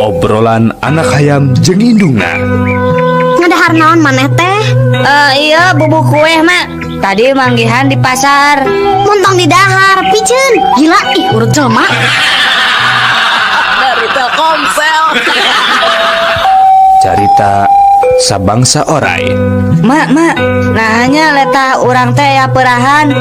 Obrolan anak hayam jeung indungna. Ngadahar naon maneh teh? Eh, iya, bubuk kue, Mak. Tadi manggihan di pasar. Montong di dahar, piceun. Gila ih urut jelema. Dari Telkomsel. Carita sabangsa orai. Mak, Mak, naha nya letah urang teh aya perahan?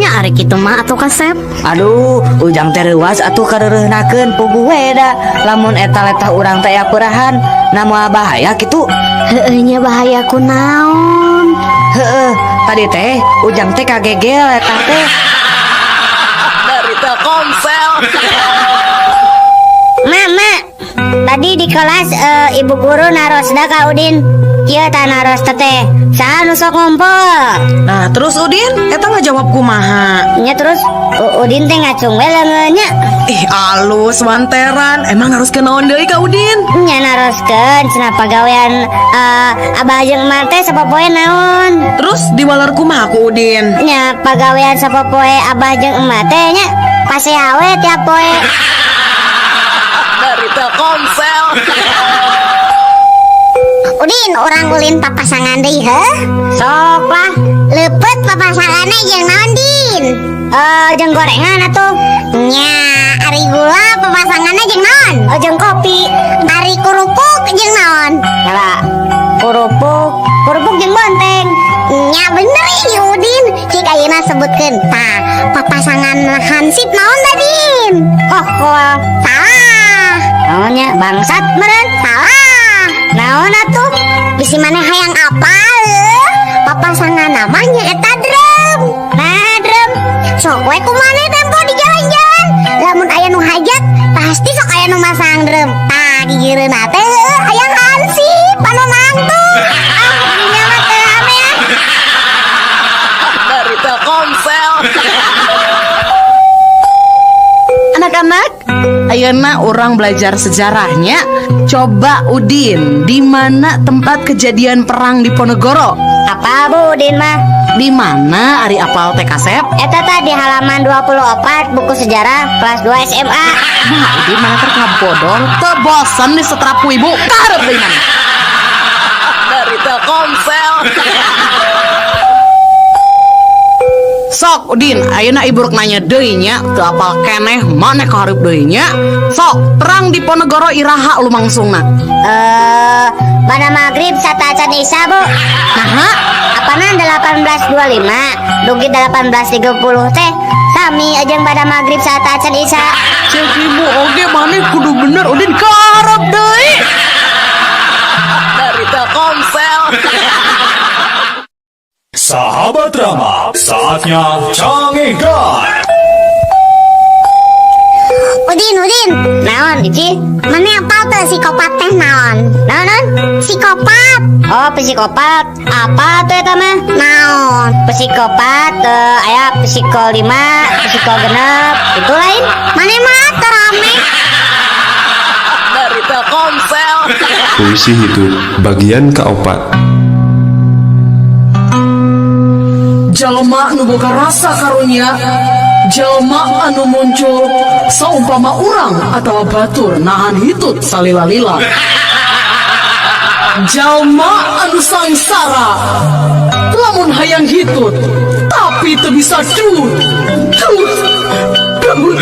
Nya ari kitu mah atuh kasep. Aduh, Ujang teh reuwas atuh kareureunahkeun puguh we da. Lamun eta letah urang teh aya perahan, na moal bahaya kitu? Heueuh nya, bahaya kunaon? Heeh, tadi teh Ujang teh kagegel letah teh. Dari Telkomsel. Mama, tadi di kelas ibu guru narosna ka Udin. Kieu tah naros teh. Saha nu sok ngumpul? Nah, terus Udin, eta ngajawab kumaha? Nya terus Udin teh ngacung we leungeun nya. Ih, alus wanteran. Emang harus ke naon deui ka Udin? Nya naroskeun cenah pagawean abah jeung emak teh sapopoe naon? Terus diwaler kumaha ku Udin? Nya pagawean sapopoe abah jeung emak teh nya pasea we tiap poe. Dari Telkomsel. Udin, urang ulin papasangan deui heuh? Sok lah. Leupeut papasanganna jeung naon, Din? Eh, jeung gorengan atuh. Nya, ari gula papasanganna jeung naon? Oh, jeung kopi. Ari kerupuk jeung naon? Kala kerupuk, kerupuk jeung bonteng. Nya bener ih Udin. Cik ayeuna sebutkeun. Tah, papasangan hansip naon tadi? Kokol. Salah. Naonnya bangsat meureun? Salah. Naon atuh? Bisi maneh hayang apa? Papasangan namanya eta drum. Nah, drum. Sok we ku maneh tempo di jalan-jalan. Lamun aya nu hajat, pasti sok aya nu masang drum. Tah, gigireunna teh aya hansip anu nangtung. Ah, dinya mah teu ame ah. Dari Telkomsel. Anak-anak, ayeuna urang belajar sejarahnya. Coba Udin, di mana tempat kejadian perang Diponegoro? Apa Bu Udin mah? Di mana ari apal teh kasep? Eta tah di halaman 24 buku sejarah kelas 2 SMA. Nah, Udin mana keur kabodor, teu bosen disetrap ku ibu, kaharep deui mana? Dari Telkomsel. Sok Udin, ayeuna ibu rek nanya deui nya, teu apal keneh maneh kaharep deui nya. Sok, perang Diponegoro iraha lumangsungna? Eh, pada maghrib satacan Isya, Bu. Naha? Apana 1825 dugi 1830 teh sami jeung pada maghrib satacan Isya. Cek ibu oge maneh kudu bener Udin kaharep deui. Dari Telkomsel. Sahabat Rama, saatnya Cangehgar. Udin, Udin. Naon, Ici? Maneh apal teu psikopat teh naon? Naon, naon? Psikopat. Oh, psikopat. Apa tuh eta mah? Naon? Psikopat aya psiko 5, psiko 6, itu lain. Maneh mah teu rame. Dari Telkomsel. Puisi hidup bagian keempat. Jalma nu boga rasa karunya, jalma anu muncul saumpama urang atawa batur nahan hitut salila-lila, jalma anu sangsara lamun hayang hitut tapi teu bisa dut dut dut,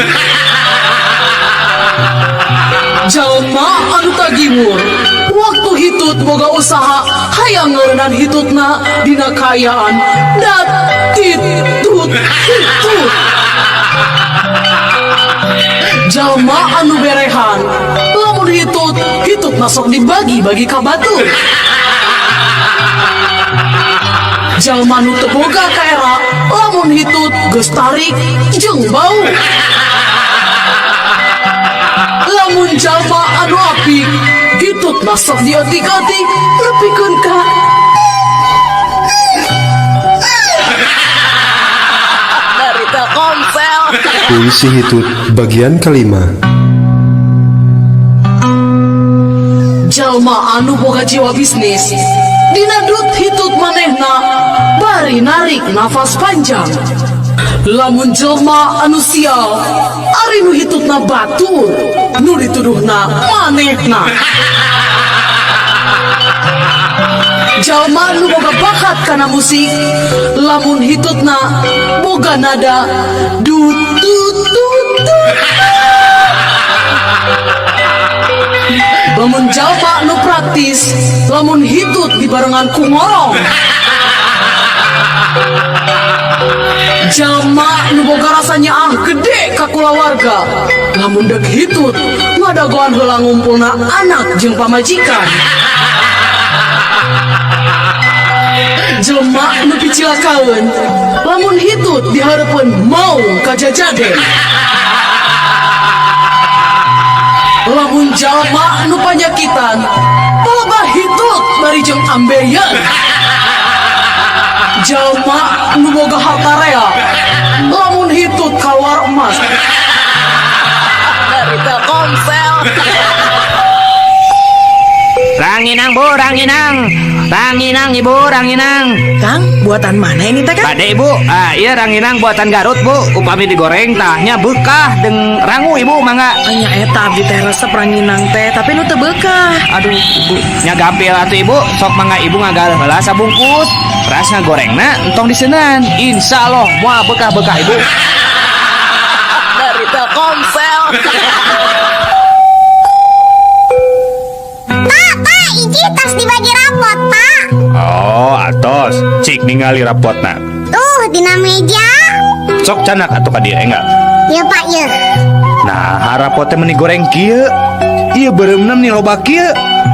jalma anu tagiwur waktu hitut boga usaha hayang ngeureunnan hitutna dina kaayaan dat dit dut hitut, jalma anu berehan lamun hitut hitut masuk dibagi-bagi ka batur, jalma nu teu boga kaera lamun hitut geus tarik jeung bau, lamun jalma anu apik hitut masuk diotik-otik nepikeun ka Dari Telkomsel. Puisi hitut bagian kelima. Jalma anu boga jiwa bisnis dina dut hitut manehna bari narik nafas panjang. Lamun jelma anu sial, ari nu hitutna batur, nu dituduhna manehna. Jalma nu boga bakat kana musik, lamun hitutna boga nada du du du du. Lamun jalma nu praktis, lamun hitut dibarengan ku ngorong. Jalma nu boga rasa nyaah gede ka kulawarga, lamun deuk hitut ngadagoan heula ngumpulna anak jeung pamajikan. Jelema nu picilakaeun, lamun hitut dihareupeun maung kajajaden. Lamun jalma nu panyakitan, palebah hitut bari jeung ambeien. Jalma nu boga harta rea, lamun hitut kaluar emas. Dari Telkomsel. Ranginang bu, ranginang. Ranginang ibu, ranginang. Kang, buatan mana ini teh, Kang? Bade ibu, ah, iya ranginang buatan Garut bu. Upami digoreng tahnya bekah deng rangu ibu mangga. Nya eta abdi teh resep ranginang teh, tapi nu teu beukah. Aduh ibu, nya gampil atuh ibu, sok mangga ibu ngagal heula sabungkus. Ras ngagorengna entong diseunan. Insya Allah moal bekah-bekah ibu. Dari Telkomsel. Pak, Pak, iji tas dibagi rapot, Pak. Oh, atos. Cik ningali rapotna. Tuh, dina meja. Sok canak atuh ka dieu enggak? Ya, Pak, ya. Nah, rapotnya meni goreng kieu. Ieu beureumna meni loba kieu.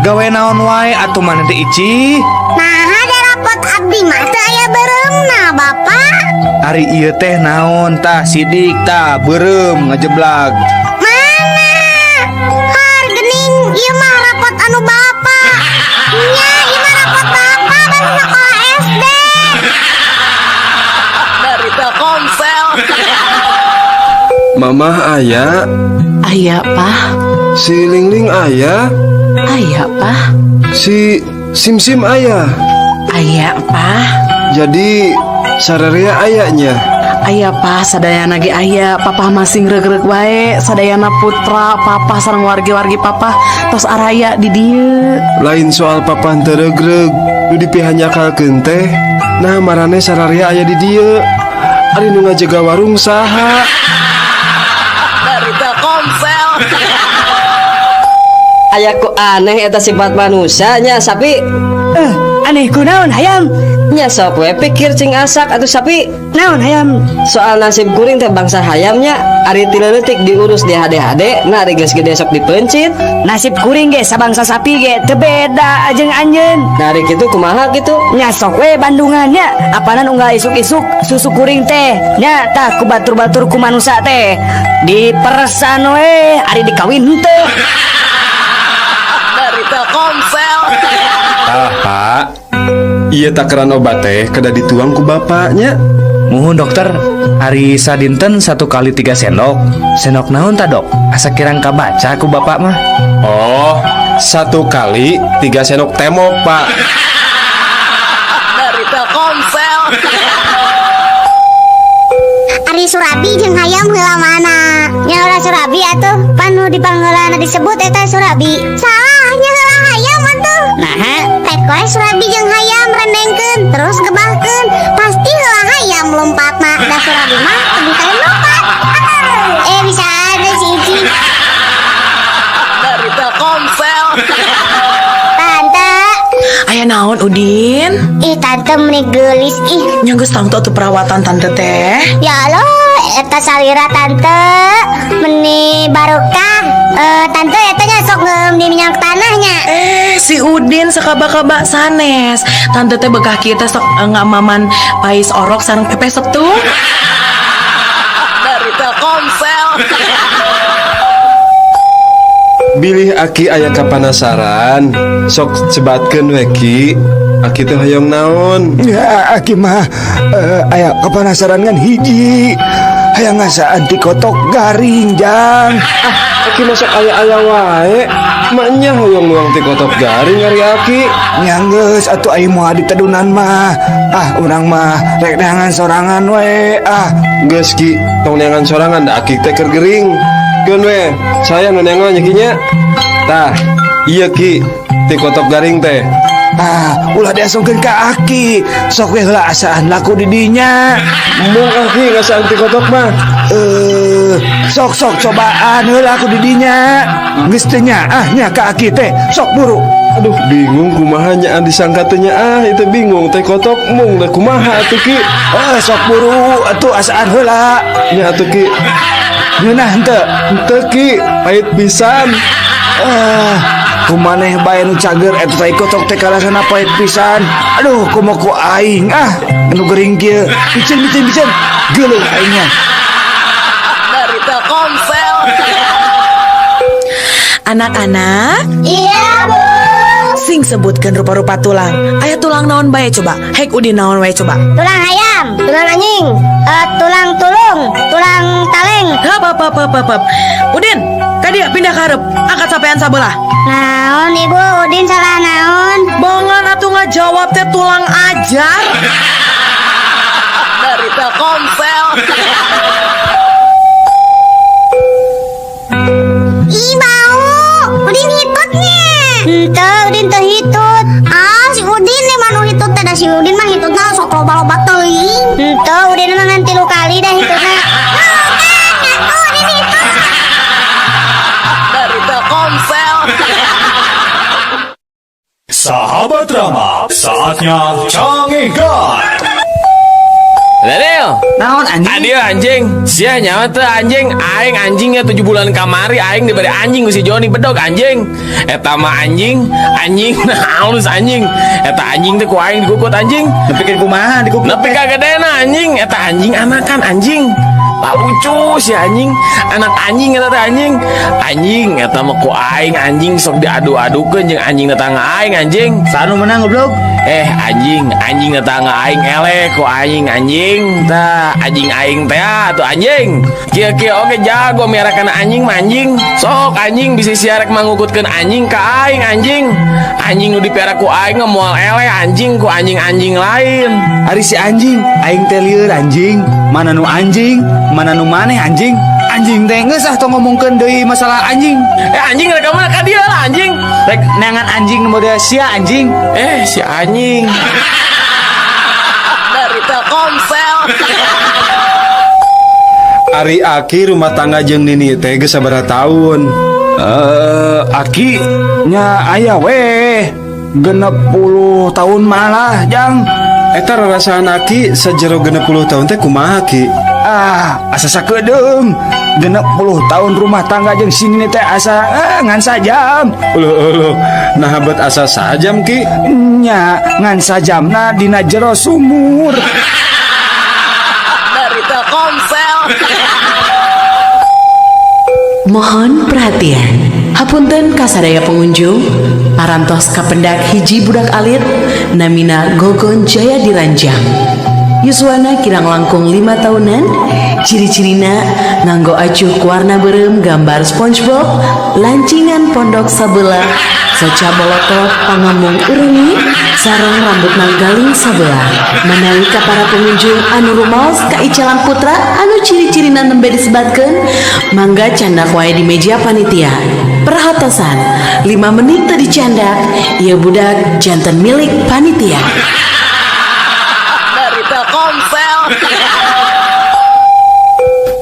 Gawe naon wae atuh maneh teh Ici? Nah, ada rapot abdi mah teu aya beureumna, Bapak. Ari ieu teh naon tah sidik tah beureum ngajeblag. Mana? Har gening ieu mah rapot anu Bapak. Nya, ieu mah rapot Bapak basa sekolah SD. Dari Telkomsel. Mamah aya, Aya, Pak. si Lingling aya, Aya, Pak. si Simsim aya. Aya, Pak. Jadi sararea ayanya. Aya, Pak, sadayana ge aya. Papa masing regreg wae, sadayana putra papa sareng wargi-wargi papa tos araya di dieu. Lain soal papa teu regreg, nu dipihanyakalkeun teh. Nah, marane sararea aya di dieu. Ari nu ngajaga warung saha? Dari Telkomsel. Aya ku aneh eta sifat manusianya sapi. Aneh kunaon hayam? Nya sok we pikir cing asak atuh sapi. Naon hayam? Soal nasib kuring teh bangsa hayamnya, ari ti leutik diurus di hade-hade, nah ari geus gede sok dipencit. Nasib kuring ge sabangsa sapi ge teu beda jeung anjeun. Nah ari kitu kumaha kitu? Nya sok we bandungannya, apanan unggal isuk-isuk susu kuring teh nya tah ku batur-batur ku manusa teh. Diperesan we ari dikawin henteu. Dari Telkomsel. Tah, Pak. Ieu takaran obat teh kada dituang ku bapaknya. Muhun dokter, hari sadinten 1 kali 3 sendok. Sendok naon ta dok? Asa kirang kabaca ku bapak mah. Oh, 1 kali 3 sendok temok, Pak. Dari Telkomsel. Ari Surabi jeung hayam heula mana? Nya heula Surabi atuh, pan nu dipangheulana disebut eta Surabi. Salah, nya heula hayam atuh. Naha, pek we Surabi jeung hayam rendengkeun terus gebahkeun. Pasti heula hayam lompatna, da Surabi mah teu bisa lompat. Bisa ada si Ici. Dari Telkomsel. Tante. Aya naon Udin? Ih, tante meni geulis ih. Nya geus tangtu atuh perawatan tante teh. Ya Allah, eta salira tante meni barokah. Tante eta nya sok ngeum di minyak tanahnya. Si Udin sakaba-kaba sanes. Tante teh bekah kieu teh sok ngamaman pais orok sareng pepes setung. Dari Telkomsel. Bilih aki aya kapanasaran, sok sebatkeun we ki. Aki teh hoyong naon? Ya, aki mah aya kapanasaran ngan hiji. Hayang ngasaan ti kotok garing, Jang. Ah, aki masuk aya-aya wae. Maknya hoyong nuang ti kotok garing ari aki. Nya geus atuh aing moal ditedunan mah. Ah, urang mah rek neangan sorangan we. Ah, Geus Ki, tong neangan sorangan da aki teh keur gering. Keun we, saya nu neangan nya Ki nya. Tah, iya Ki, ti kotok garing teh. Ah, ulah diasongkeun ka aki. Sok we heula asaan laku di dinya. Mung aki ngasaan ti kotok mah. Eh, sok sok cobaan heula aku di dinya. Geus teu nyaah nya ka aki teh. Sok buru. Aduh, bingung kumaha nyaan disangka teh nyaah, itu bingung teh kotok mung da kumaha atuh Ki. Eh, sok buru atuh asaan heula. Nya atuh Ki. Ngeunah henteu? Henteu Ki, pahit pisan. Eh, kumaneh bae nu cager eta tai kotok teh karasana pahit pisan. Aduh, komo ku aing ah, nu gering kieu. Piceun piceun piceun. Geuleuh aingnya. Dari Telkomsel. Anak-anak, Iya, Bu. Sing sebutkan rupa-rupa tulang. Aya tulang naon bae coba? Hek Udin naon wae coba? Tulang ayam, tulang anjing, tulang tulung, tulang taleng. Hap hap hap hap hap, hap. Udin, kadieu pindah ka hareup. Angkat sampean sabelah. Naon Ibu, Udin salah naon? Bongan atuh ngajawab teh tulang ajar. Dari Telkomsel. Ih, bau. Udin hitutnya. Henteu, Udin teu hitut. Ah, si Udin nih mah nu hitut teh, da si Udin mah hitutna sok loba-loba teuing. Henteu, Udin mah ngan 3 kali dah hitutna. Tuh kan, ngaku Udin hitut. Dari Telkomsel. Sahabat Rama, saatnya Cangehgar. Daniel, Naon anjing? Adio anjing, sia nyawa teh anjing, aing anjingnya 7 bulan kamari aing diberi anjing ku si Joni bedog anjing. Eta mah anjing, anjing nah halus anjing. Eta anjing teh ku aing dikukut anjing. Nepikeun kumaha dikukut? Nepi ka gedena anjing, eta anjing anakan anjing. Lah lucu si anjing, anak anjing eta teh anjing. Anjing eta mah ku aing anjing sok diadu-adukeun jeung anjing tetangga aing anjing. Sanu menang goblok. Anjing, anjing tetangga aing eleh ku aing anjing. Tah, anjing aing teh atuh anjing. Kieu-kieu oge jago miara kana anjing mah anjing. Sok anjing bisi sia rek mangukutkeun anjing ka aing anjing. Anjing nu dipiara ku aing mah moal eleh anjing ku anjing-anjing lain. Ari si anjing, aing teh lieur anjing. Mana nu anjing, mana nu maneh anjing. Anjing teh geus ah tong ngomongkeun deui masalah anjing. Anjing rek ka mana ka dieu lah anjing. Rek neangan anjing nu model sia anjing. Si anjing. Dari Telkomsel. Ari aki rumah tangga jeung nini teh geus sabaraha tahun? Aki nya aya weh 60 tahun malah jang. Eta rarasaan aki sajero 60 tahun teh kumaha ki? Ah, asa sakedeung. 60 tahun rumah tangga jeung si nini teh asa ngan sajam. Uluh uluh, nah bet asa sajam ki? Nya ngan sajamna dina jero sumur. Dari Telkomsel. Mohon perhatian. Hapunten kasadaya pengunjung, parantos kapendak hiji budak alit namina Gogon Jaya Diranjang. Yuswana kirang langkung 5 tahunan, ciri-cirina nganggo acuh warna berem gambar SpongeBob, lancingan pondok sabelah, soca bolotot pangamung urengi, sareng rambut galing sabelah. Manawi ka para pengunjung anu rumaos ka Icalan Putra anu ciri-cirina nembe disebatkeun, mangga candak wae di meja panitia. Perhatosan, 5 menit teu dicandak, ieu budak janten milik panitia. Dari Telkomsel.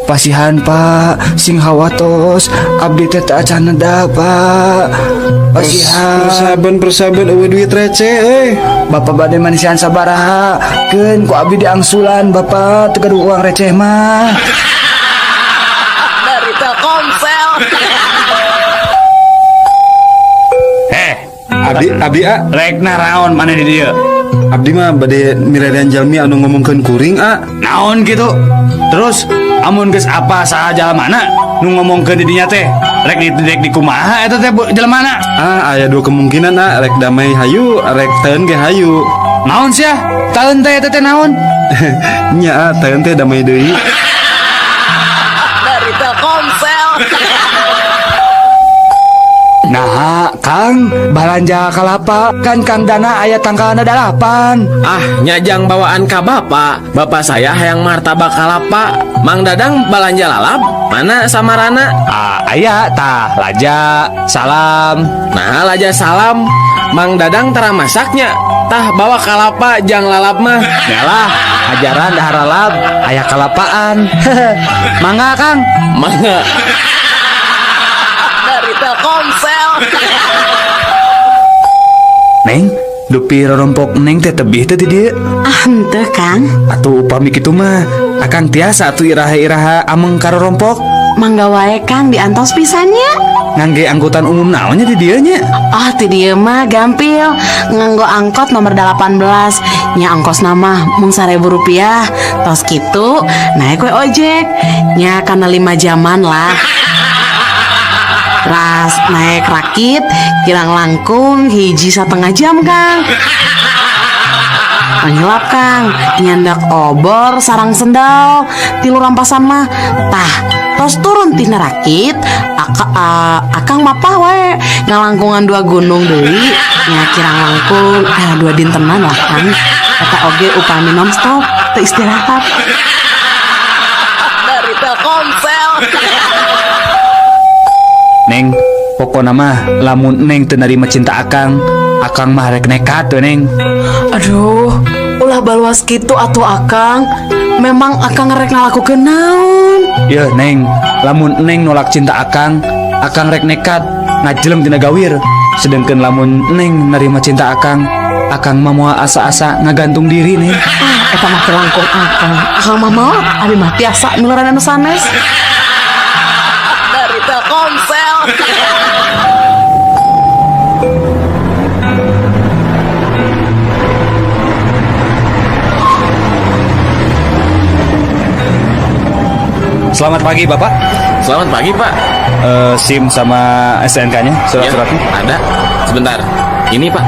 Pasihan Pak, sing hawatos, abdi teh teu acan neda Pak. Pasihan. Persaben persaben eueuh duit receh euy. Bapak bade manisian sabaraha, keun ku abdi diangsulan Bapak teu gaduh uang receh mah. Dari Telkomsel. Abdi abdi a Rek naraon maneh di dieu? Abdi mah bade mirarian jalmi anu ngomongkeun kuring a. Naon gitu? Terus amun geus apa saha jalmana nu ngomongkeun di dinya teh? Rek di rek di kumaha eta teh jalmana? Ah, aya dua kemungkinan a, rek damai hayu, rek teun ge hayu. Naon sia? Taeun teh eta teh naon? Nya a, teun teh damai deui. Dari Telkomsel. Nah, Ah, Kang, balanja kalapa kan Kang Dana aya tangkalna 8. Ah, nyajang bawaan ka bapak. Bapak saya hayang martabak kalapa. Mang Dadang balanja lalap. Mana samarana? Ah, aya tah laja, salam. Nah, laja salam. Mang Dadang tara masaknya. Tah bawa kalapa jang lalap mah. Nyalah, ajaran dahar lalap, aya kalapaan. Mangga Kang. Mangga. Dari Telkomsel. Neng, dupi rorompok neng teh tebih teh di dieu. Ah henteu Kang. Atuh upami kitu mah, akang tiasa atuh iraha-iraha ameng ka rorompok. Mangga wae Kang diantos pisannya. Ngangge angkutan umum naonnya di dieu nya? Ah ti dieu mah gampil nganggo angkot nomor 18 nya ongkos nama mung 1.000 rupiah. Tos kitu naik we ojek nya kana 5 jaman lah. Ras naik rakit kirang langkung 1,5 jam Kang. Pangilap Kang nyandak obor sarang sendal 3 rampasan mah. Tah tos turun tina rakit akang mapah wae ngalangkungan 2 gunung deui nya kirang langkung 2 dintenan lah Kang. Eta oge upami nonstop teu istirahat. Dari Telkomsel. Neng, pokona mah lamun neng teu narima cinta akang, akang mah rek nekat we neng. Aduh, ulah baluas kitu atuh akang. Memang akang rek ngalakukeun naon? Yeuh neng, lamun neng nolak cinta akang, akang rek nekat ngajeleng tina gawir. Sedengkeun lamun neng narima cinta akang, akang mah moal asa-asa ngagantung diri neng. Ah, eta mah teu langkung akang. Akang mah maot, abi mah tiasa miluran anu sanes. Dari Telkomsel. Selamat pagi Bapak. Selamat pagi Pak. SIM sama STNK-nya, surat-suratnya? Ya, ada. Sebentar. Ini Pak.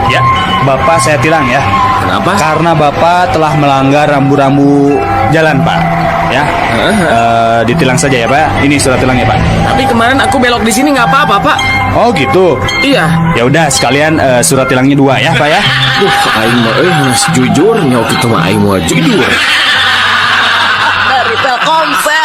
Ya, Bapak saya tilang ya. Kenapa? Karena Bapak telah melanggar rambu-rambu jalan Pak. Ya. Ditilang saja ya Pak. Ini surat tilangnya Pak. Tapi kemarin aku belok di sini nggak apa-apa Pak. Oh gitu. Iya. Ya udah sekalian surat tilangnya 2 ya Pak ya. Duh, aing mah jujur nyawa kitu mah aing mah jujur. Dari Telkomsel.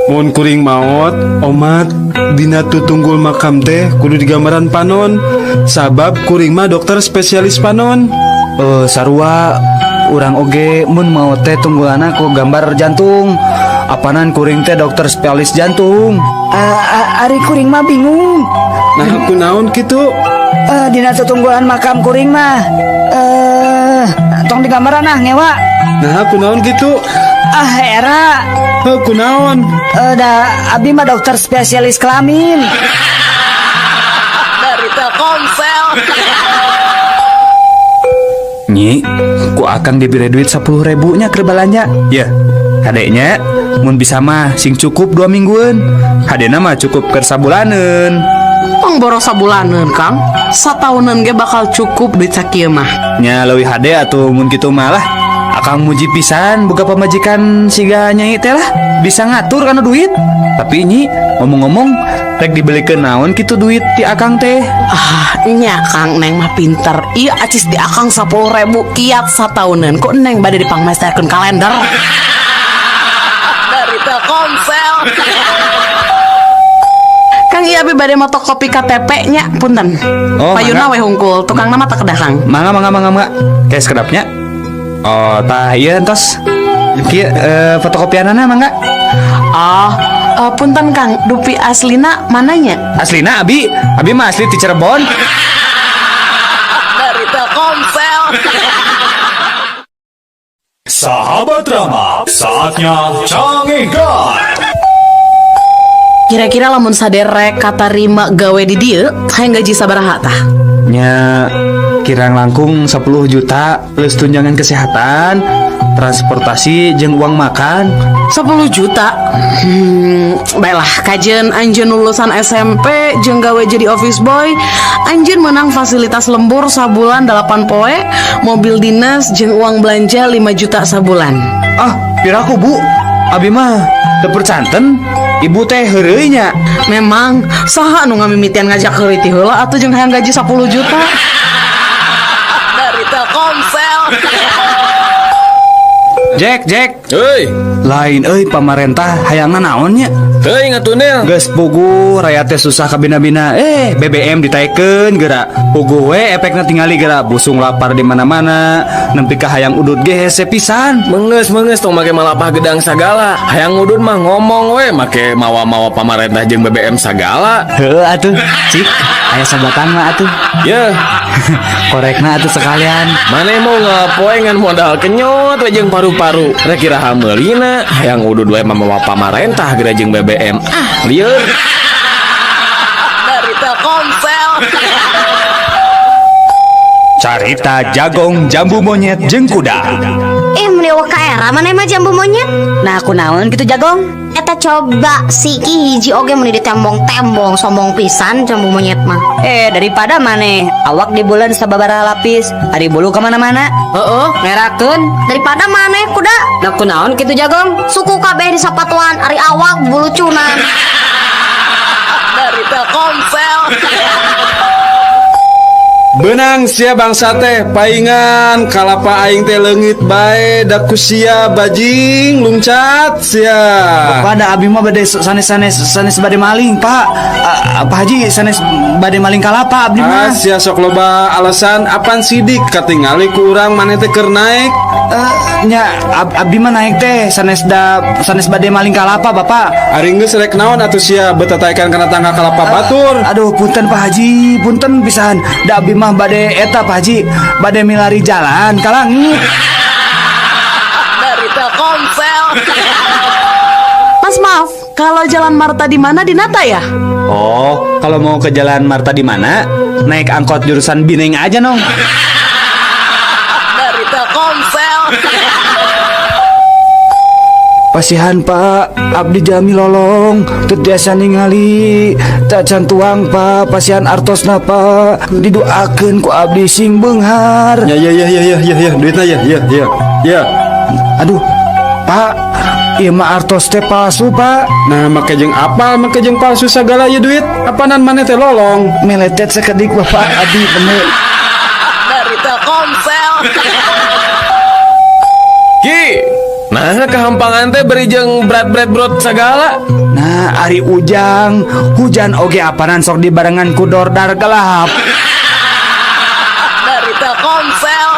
Mun kuring maot, omat dina tutunggul makam teh kudu digambaran panon. Sabab kuring mah dokter spesialis panon. Sarua urang oge mun maot teh tunggulanna ku gambar jantung. Apanan kuring teh dokter spesialis jantung. Ari kuring mah bingung. Nah, aku naon kitu? Dina tutunggulan makam kuring mah tong digambaran ah ngewa. Nah, aku naon kitu? Ah, era. Aku naon? Da abi mah dokter spesialis kelamin. Dari Telkomsel. Nyi, ku akang diberi duit 10.000 nya keur balanja. Ya, kadeknya mun bisa mah sing cukup 2 mingguan. Hadena mah cukup keur sabulaneun. Tong boros sabulaneun Kang. Sataunan ge bakal cukup duit sakieu mah. Nya leuwih hade atuh mun kitu mah lah. Akang muji pisan boga pamajikan siga nyai teh lah, bisa ngatur kana duit. Tapi nyi, ngomong-ngomong rek dibelikeun naon kitu duit ti akang teh? Ah, nya Kang, neng mah pinter. Ieu acis di akang 10.000 kiat satauneun. Kok neng bade dipangmesterkeun kalender? Dari Telkomsel. Kang ieu abi bade motokopi KTP nya punten. Oh, payuna we hungkul, tukang nama tak kedah Kang. Mangga mangga mangga mangga. Kayak sekedapnya. Oh, tah ieu entos. Kieu fotokopianana mangga. Oh, punten Kang, dupi aslina mananya? Aslina abi, abi mah asli ti Cirebon. Dari Telkomsel. Sahabat Rama, saatnya Cangehgar. Kira-kira lamun saderek katarima gawe di dieu, hayang gaji sabaraha tah? Nya kirang langkung 10 juta plus tunjangan kesehatan, transportasi jeung uang makan. 10 juta. Baiklah, kajen anjeun lulusan SMP jeung gawe jadi office boy, anjeun menang fasilitas lembur sabulan 8 poe, mobil dinas jeung uang belanja 5 juta sabulan. Ah, piraku Bu? Abi mah teu percanten ibu teh heureuy nya. Memang saha nu ngamimitian ngajak heureuy ti heula atuh jeung hayang gaji 10 juta. Dari Telkomsel. Jack, Jack. Heuy, Lain euy pamarentah hayangna naon nya? teuing atuh Nil. Geus puguh rakyat teh susah kabina-bina. BBM ditaekeun geura. Puguh we efekna tingali geura busung lapar di mana-mana. Nempi ka hayang udud ge hese pisan. Menges menges tong make malapah gedang sagala. Hayang udud mah ngomong we make mawa-mawa pamarentah jeung BBM sagala. Heuh atuh, cik. Aya sabatang mah atuh. Yeuh, Korekna atuh sekalian. maneh mau ngapoe ngan modal kenyot we jeung paru-paru. Rek iraha meulina, hayang udud we mamawa pamarentah geura jeung BBM. Ah, lieur. Dari Telkomsel. Carita jagong jambu monyet jeung kuda. Ih, meni eueuh ka era maneh mah jambu monyet. Nah aku naon gitu jagong. Eta coba si ki hiji oge meni ditembong-tembong sombong pisan jambu monyet mah. Daripada maneh awak di bulan sababaraha lapis, ari bulu kemana-mana. Heeh, Ngerakeun. Daripada maneh kuda Nah aku naon gitu jagong. suku kabeh di sapatuan ari awak bulucunan. Dari Telkomsel. Benang sia bangsa teh paingan kalapa aing teh leungit bae da ku sia bajing luncat sia. Pada abi mah bade sanes-sanes sanes bade maling, Pak. Pak Haji sanes bade maling kalapa abdi Ah mah. sia sok loba alasan apan sidik katingali ku urang maneh teh keur naik. Nya abdi mah naik teh sanes da sanes bade maling kalapa, Bapak. Ari geus rek naon atuh sia betataekan kana tangga kalapa batur. Aduh, punten Pak Haji, punten pisan. Da abdi mah bade eta Pak Haji, bade milari jalan ka langit. Dari Telkomsel. Mas maaf, kalau jalan Marta di mana di Nata ya? Oh, kalau mau ke Jalan Marta di mana? Naik angkot jurusan Bineng aja nong. Dari Telkomsel. Pasihan Pak, abdi jami lolong, teu tiasa ningali, tacan tuang Pak, pasihan artosna Pak, didoakeun ku abdi sing beunghar. Ya ya ya ya ya ya ya duitna ya ya ya. Ya. Aduh, Pak, ieu mah artos teh palsu Pak. Nah, make jeung apa? Make jeung palsu sagala ieu duit. Apanan maneh teh lolong? Meletet sakedik Bapak, abdi bener. Dari Telkomsel. Ki, nah kehampangan teh beri jeung berat-berat brot sagala. Nah, ari ujang, hujan oge apanan sok dibarengan ku dordar gelap. Dari Telkomsel.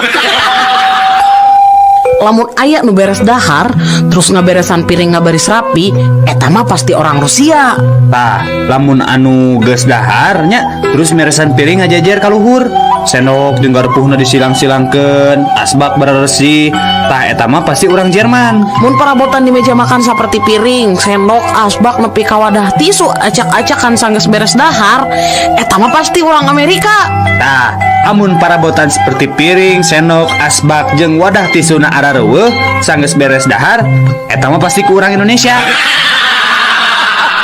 Lamun aya nu beres dahar, terus ngaberesan piring ngabaris rapi, eta mah pasti orang Rusia. Tah, lamun anu geus dahar nya, terus meresan piring ngajejer ka luhur. Sendok jeung garpuhna disilang-silangkeun, asbak beresih. Tah eta mah pasti urang Jerman. Mun parabotan di meja makan seperti piring, sendok, asbak nepi ka wadah tisu acak-acakan sanggeus beres dahar, eta mah pasti orang Amerika. Tah, amun parabotan seperti piring, sendok, asbak jeung wadah tisuna arareuweuh sanggeus beres dahar, eta mah pasti ku urang Indonesia.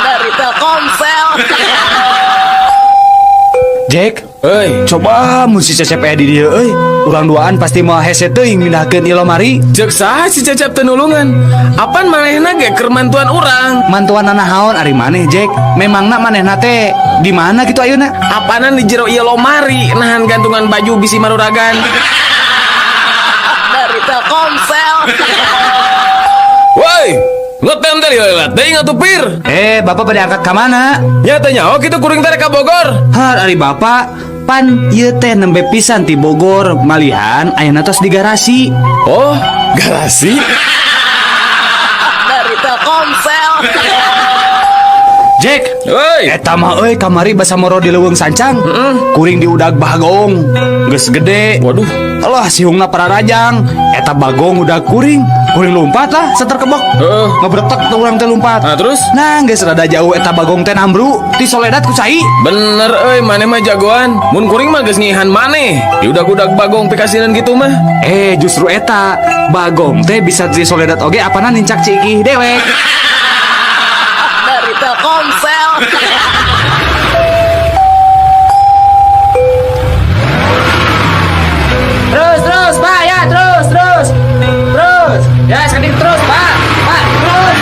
Dari Telkomsel. Jack, Euy, coba mun si Cecep aya di dieu euy. Urang duaan pasti moal hese teuing mindahkeun ieu lomari. Cek saha si Cecep teu nulungan? Apan manehna ge keur mantuan urang? Mantuan naon ari maneh, Jack? Memangna manehna teh di mana kitu ayeuna? Apanan di jero ieu lomari nahan gantungan baju bisi maruragan. Dari Telkomsel. Woi, ngetem teh leulat deui atuh pir. Bapak pada angkat ka mana? Nya teh nyaho kitu kuring teh ka Bogor. Har ari bapak pan ieu teh nembe pisan ti Bogor malihan ayeuna tos di garasi. Oh, garasi. Dari Telkomsel. Jack, Woi, eta mah euy kamari basa moro di leuweung sancang. Kuring diudag bagong. Geus gede. Waduh. Alah sihungna pararajang. Eta bagong udah kuring. Kuring lompat lah seter kebok. Heeh. Ngebretek tuh urang teh lompat. Nah, terus? Nah, geus rada jauh eta bagong teh nambru ti soledat ku cai. Bener euy, maneh mah jagoan. Mun kuring mah geus ngihan maneh. Diudag-udag bagong pikasinan gitu mah. Justru eta bagong teh bisa di soledat oge apana nincak ciki dewek. Dari Telkomsel. Terus, terus, Pak, ya, terus, terus. Terus. Ya, sekedik terus, Pak. Pak, terus.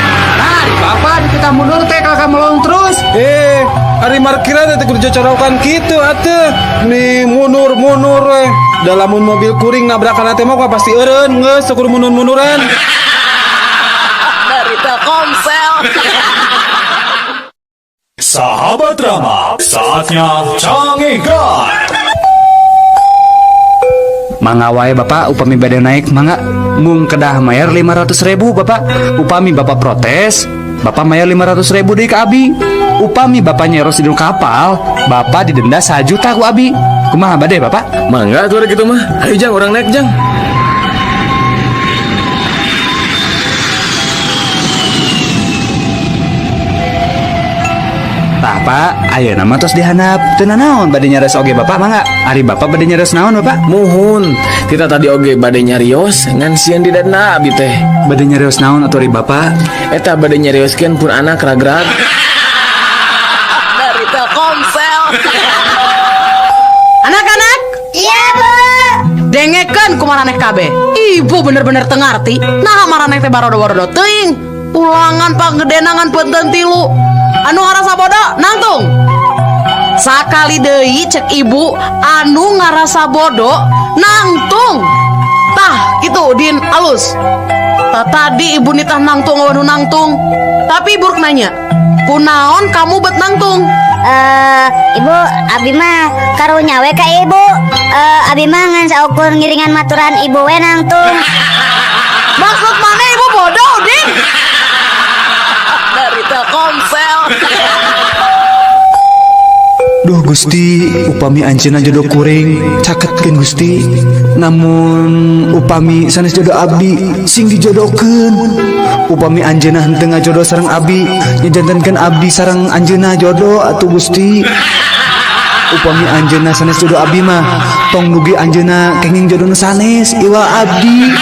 Jalan teh kudu cocorokan kitu atuh. Nih mundur-mundur we. Da lamun mobil kuring nabrakan teh mah pasti eureun geus teu kudu mundur-munduran. Dari Telkomsel. Sahabat Rama, saatnya Cangehgar. Mangga wae Bapak, upami bade naik mangga, mung kedah mayar 500 ribu Bapak. Upami Bapak protes, Bapak mayar 500 ribu deui ka abi. Upami Bapak nyeros di kapal, Bapak didenda 1 juta ku abi. Kumaha, bade Bapak? Mangga tuh gitu mah. Ayo Jang, urang naik Jang. Tah Pak, ayeuna mah tos dihandap. Teu nanaon bade nyares oge Bapak mangga. Ari Bapak bade nyares naon Bapak? Muhun, kita tadi oge bade nyarios ngan sieun didenda abi teh. Bade nyarios naon atuh ari Bapak? Eta bade nyarioskeun pun anak ragrag. Dari Telkomsel. Anak-anak, Iya, Bu. Dengekeun ku maraneh kabeh. Ibu bener-bener teu ngarti. Nah, maraneh teh barodo-barodo teuing. Ulangan panggedena ngan benten tilu. Anu ngarasa bodoh, nangtung. Sakali deui cek ibu, anu ngarasa bodoh, nangtung. Tah, gitu Din alus. Tah tadi ibu nitah nangtung anu nangtung. Tapi ibu rek nanya, kunaon kamu bet nangtung? Eh, Ibu, abi mah karunya we ka ibu. Eh, abi mah ngan saukur ngiringan maturan ibu we nangtung. Maksud mana ibu bodoh, Din? Dari Telkomsel. Duh Gusti, upami anjeunna jodoh kuring, caketkeun Gusti. Namun upami sanes jodoh abdi, sing dijodohkeun. Upami anjeunna henteu ngajodoh sareng abdi, nyajantenkeun abdi sareng anjeunna jodoh atuh Gusti. Upami anjeunna sanes jodoh abdi mah, tong dugi anjeunna kenging jodoh nu sanes iwa abdi.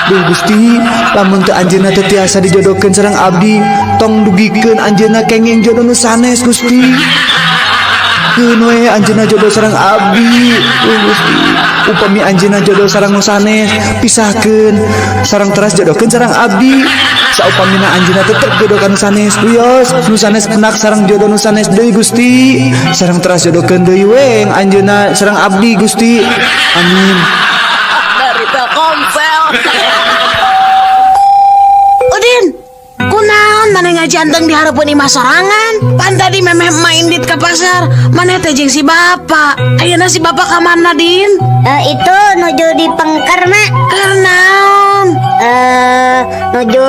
Duh Gusti, lamun teu anjeunna teu tiasa dijodohkeun sareng abdi, tong dugikeun anjeunna kenging jodoh nu sanes Gusti. Keun we anjeunna jodoh sareng abdi. Duh Gusti, upami anjeunna jodoh sareng nu sanes, pisahkeun sareng teras jodohkeun sareng abdi. Saupamina anjeunna tetep jodoh ka nu sanes, wios nu sanes enak sareng jodoh nu sanes deui Gusti. Sareng teras jodohkeun deui we anjeunna sareng abdi Gusti. Amin. Dari Telkomsel. Udin, kunaon maneh ngajanteng di hareupeun imah sorangan? Pan tadi memeh main dit ke pasar, maneh teh jeung si bapak. Ayeuna si bapak ka mana, Din? Eh, itu nuju di pengker, Mak. Keur naon? Eh, nuju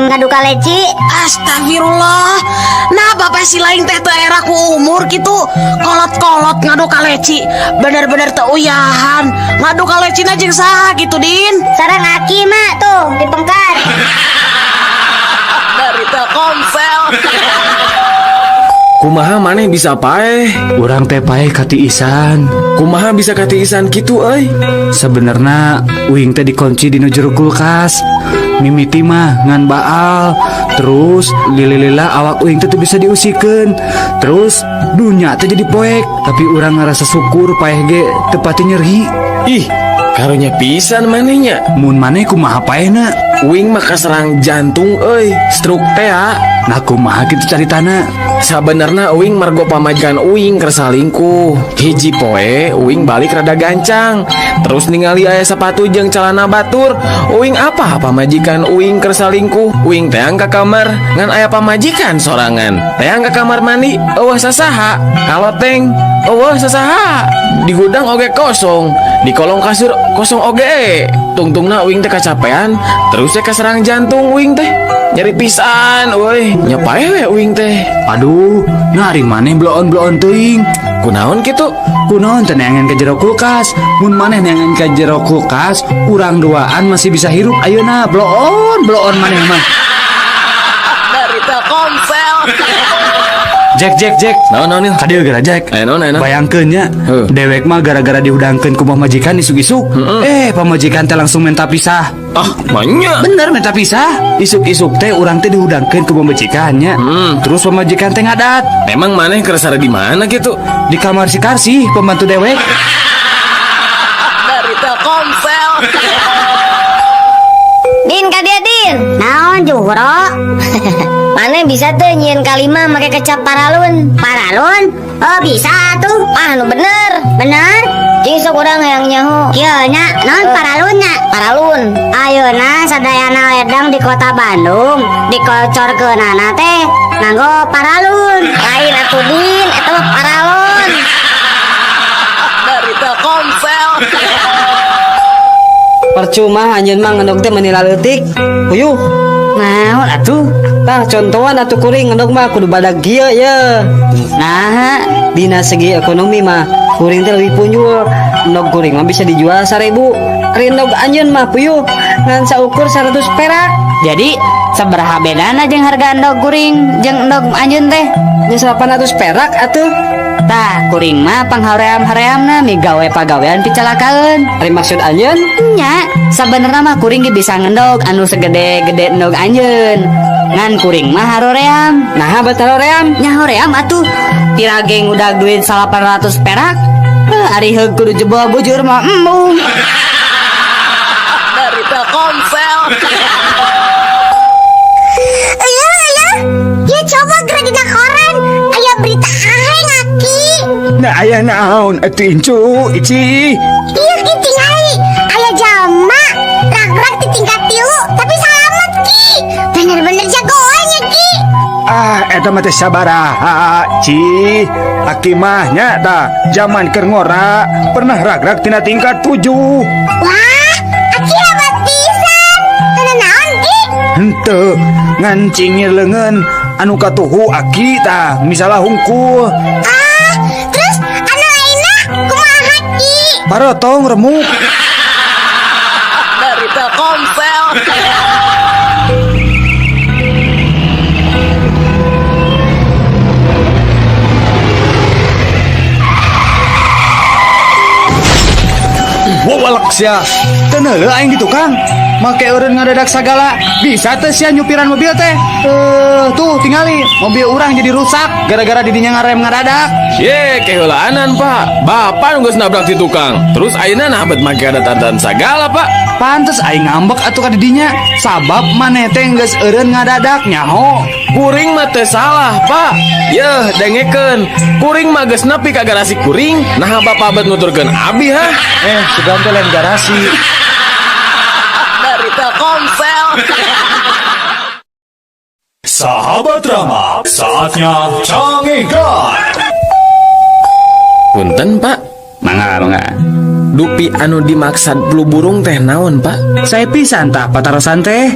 ngadu kaleci. Astagfirullah. Nah, bapak si lain teh teu era ku umur gitu. Kolot-kolot ngadu kaleci. Bener-bener teu uyahan. Ngadu kalecina jeung saha gitu, Din? Sareng aki, Mak, tuh di pengker. Dari Telkomsel. Kumaha maneh bisa paeh? Urang teh paeh katiisan. Kumaha bisa katiisan kitu euy? Sebenarnya uing teh dikunci di nu jero kulkas. Mimiti mah ngan baal. Terus lila-lila awak uing teh teu bisa diusikeun. Terus dunya teh jadi poek. Tapi urang ngerasa syukur paeh ge teu pati nyeri. Ih, karunya pisan manehnya. Mun maneh kumaha paehna? Uing mah kaserang jantung euy, stroke teh ah. Nah, kumaha kitu caritana? Sabenerna uing margo pamajikan uing keur salingkuh. Hiji poe uing balik rada gancang. Terus ningali aya sepatu jeung celana batur. Uing apa pamajikan uing keur salingkuh. Uing teang ka kamar ngan aya pamajikan sorangan. Teang ka kamar mandi euweuh sasaha. Kaloteng euweuh sasaha. Di gudang oge kosong, di kolong kasur kosong oge. Tungtungna uing teh kacapean, terus teh kaserang jantung uing teh. Nyeri pisan euy, nya paeh we uing teh. Aduh, nah ari maneh bloon-bloon teuing. Kunaon kitu? Kunaon teh neangan ke jero kulkas? Mun maneh neangan ke jero kulkas, urang duaan masih bisa hirup ayeuna. Bloon, bloon maneh mah. Dari Telkomsel. Jack, Jack, Jack. Naon naon Nil? Kadieu geura Jack. Aya naon, aya naon? Bayangkeun nya, Heuh. dewek mah gara-gara dihudangkeun ku pamajikan isuk-isuk. Eh, pamajikan teh langsung minta pisah. Ah, manya. Bener minta pisah. Isuk-isuk teh urang teh dihudangkeun ku pamajikannya. Terus pamajikan teh ngadat Emang maneh keur sare di mana gitu? Di kamar si Karsi, pembantu dewek. Dari Telkomsel. Din ka dieu, Din. Naon Juhro? Maneh Maneh bisa teu nyieun kalima make kecap paralun? Paralun? Oh bisa tuh. Ah, nu bener. Bener? Cing sok urang hayang nyaho. Kieu nya, naon paralun nya? Paralun. Ayeuna sadayana ledang di kota Bandung dikocorkeunana teh nganggo paralun. Lain atuh Din, eta mah paralon. Dari Telkomsel. Percuma anjeun mah ngendog teh meuni laleutik. Puyuh. Naon atuh? Tah contohan atuh kuring ngendog mah kudu badag kieu ye. Nah, Dina segi ekonomi mah kuring teh leuwih punjul. Endog kuring mah bisa dijual 1000. Ari endog anjeun mah puyuh ngan saukur 100 perak. Jadi sabaraha bedana jeung harga endog kuring jeung endog anjeun teh? Nya 800 perak atuh. Tah, kuring mah panghaream-hareamna migawe pagawean picalakaeun. Ari maksud anjeun? Nya, sabenerna mah kuring ge bisa ngendog anu segede-gede endog anjeun. Ngan kuring mah haroream. Naha bet haroream? Nya hoream atuh. Pira ge ngudag duit 800 perak. Heuh, ari heug kudu jebol bujur mah embung. Dari Telkomsel. Iya, iya. Ya coba geura dina koran. Aya berita aheng aki. Nah aya naon atuh incu ici. Iya ki tingali. Aya jalma rag-rag di tingkat 3 tapi salamet ki. Bener-bener jagoan ya ki. Ah eta mah teh sabaraha ci. Aki mah nya tah zaman keur ngora pernah rag-rag tina tingkat 7. Wah, aki hebat pisan. Teu naon ki? Henteu ngan cingir leungeun anu katuhu aki tah misalnya hungkul. Ah, terus anu lainna kumaha ki? Parotong remuk. Dari Telkomsel. Wawalak sia. Teu neuleuh aing di tukang. Make eureun ngadadak sagala. Bisa teh sia nyupiran mobil teh. Tuh tingali mobil urang jadi rusak gara-gara didinya ngarem ngadadak. Ye, keheulaanan, Pak. Bapak nu geus nabrak di tukang. Terus ayeuna nah bet make ada-adaan sagala, Pak. Pantes aing ngambek atuh ka didinya. Sabab maneh teh geus eureun ngadadak nyaho. Kuring mah teu salah, Pak. Yeuh, dengekeun. Kuring mah geus nepi ka garasi kuring, naha bapak bet nuturkeun abi ha? Sugan teh lain garasi. Dari Telkomsel. Sahabat Rama, saatnya Cangegan. Punten, Pak. Mangga, mangga. Dupi anu dimaksad flu burung teh naon, Pak? Saya pisan tah patarosan teh.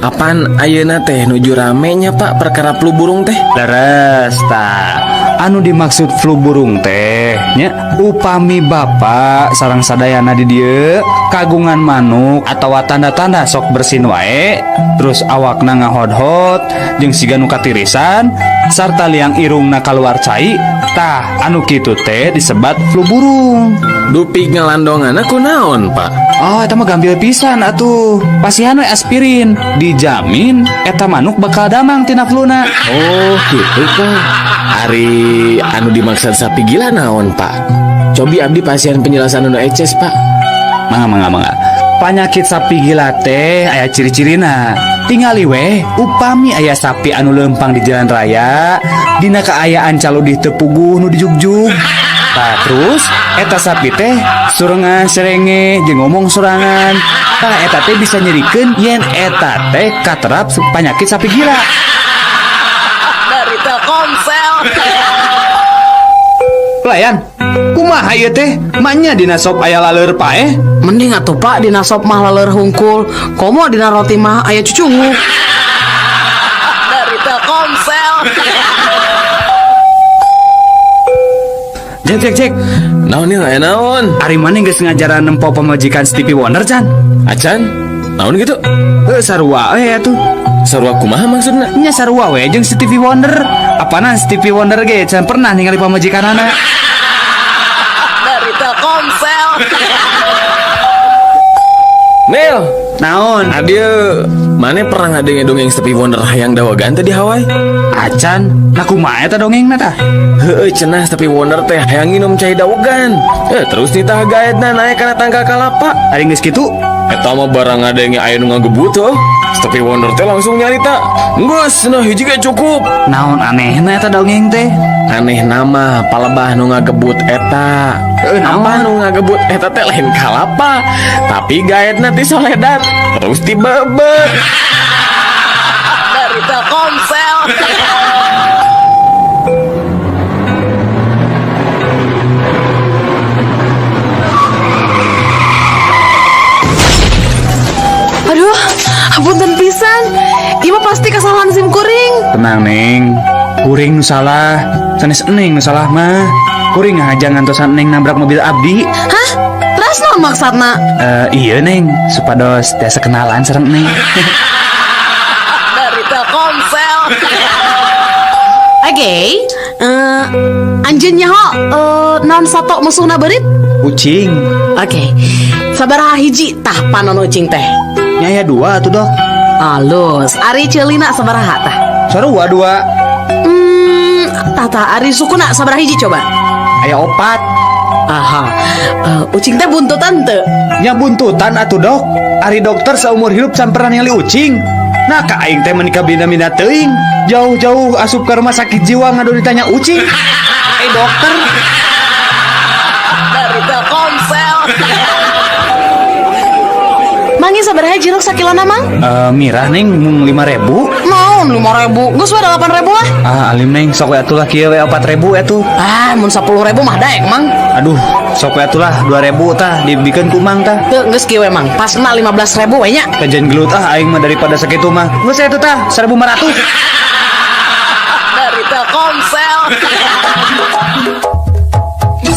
Apan ayeuna teh nuju rame nya, Pak, perkara flu burung teh? Leres tah. Anu dimaksud flu burung teh nya upami bapak sareng sadayana di dieu kagungan manuk atawa tanda-tanda sok bersin wae, terus awakna ngahodhot jeung siga nu katirisan sarta liang irungna kaluar cai, tah anu kitu teh disebat flu burung. Dupi ngalandonganna kunaon, Pak? Oh, eta mah gambil pisan atuh. Pasihan we aspirin, dijamin eta manuk bakal damang tina fluna. Oh, gitu, Pak. Ari anu dimaksud sapi gila naon, Pak? Cobi abdi pasihan penjelasan anu eces, Pak. Mangga, mangga, mangga. Panyakit sapi gila teh aya ciri-cirina. Tingali weh, upami aya sapi anu leumpang di jalan raya, dina kaayaan caludih teu puguh nu dijugjug. Tah terus eta sapi teh surengan serenge jeung ngomong sorangan. Tah eta teh bisa nyerikeun yen eta teh katerap panyakit sapi gila. Dari Telkomsel. Pelayan, kumaha ieu teh? Manya dina sop aya laleur paeh? Mending atuh Pak dina sop mah laleur hungkul, komo dina roti mah aya cucunguk. Dari Telkomsel. Cek cek cek. Naon ieu aya naon? Ari maneh geus ngajaran nempo pamajikan Stevie Wonder can? Acan? Naon gitu? Heuh sarua we atuh. Sarua kumaha maksudna? Nya sarua we jeung Stevie Wonder. Apanan Stevie Wonder ge can pernah ningali pamajikanana. Dari Telkomsel. Nil, naon? Adil, mana pernah ngadenge dongeng Stevie Wonder hayang dawagan teh di Hawaii? Acan, nah kumaha eta dongengna tah? Heueuh cenah Stevie Wonder teh hayang nginum cai dawegan. Terus nitah gaetna naek kana tangkal kalapa. Ari geus kitu? Eta mah barang ngadenge aya nu ngagebut heuh. Stevie Wonder teh langsung nyarita, "Geus, nah hiji ge cukup." Naon anehna eta dongeng teh? Aneh nama palebah nu ngagebut eta. Naon? Apa nu ngagebut eta teh lain kalapa, tapi gaetna ti soledat terus dibebet. Dari Telkomsel. Aduh, hapunten pisan. Ieu mah pasti kesalahan sim kuring. Tenang, Neng. Kuring nu salah, sanes Neng nu salah mah. Kuring ngahaja ngantosan Neng nabrak mobil abdi. Hah? Terus naon maksudna? Eh, iya Neng, supados tiasa kenalan sareng Neng. Dari Telkomsel. Oke, anjeun nyaho naon sato musuhna beurit? Ucing. Oke. Sabaraha hiji tah panon ucing teh? Nya aya dua atuh, Dok. Alus, ari ceulina sabaraha tah? Sarua dua. Tah tah ari sukuna sabaraha hiji coba? Aya opat. Aha. Ucing teh buntutan teu? Nya buntutan atuh, Dok. Ari dokter seumur hidup can pernah ningali ucing. Nah, ka aing teh meuni kabina-bina teuing. Jauh-jauh asup ke rumah sakit jiwa ngadu ditanya ucing. Eh, dokter. Dari Telkomsel. Mangi sabaraha jeruk sakilona, Mang? Eh, mirah Neng, mung 5.000. Naon 5.000? Geus we 8.000 lah. Ah, alim Neng, sok we atuh lah kieu we 4.000 atuh. Ah, mun 10.000 mah daek, Mang. Aduh, sok we atuh lah 2.000 tah dibikeun ku Mang tah. Teu geus kieu we, Mang. Pasna 15.000 we nya. Kajian gelut ah aing mah daripada sakitu mah. Geus atuh tah 1.500. Dari Telkomsel.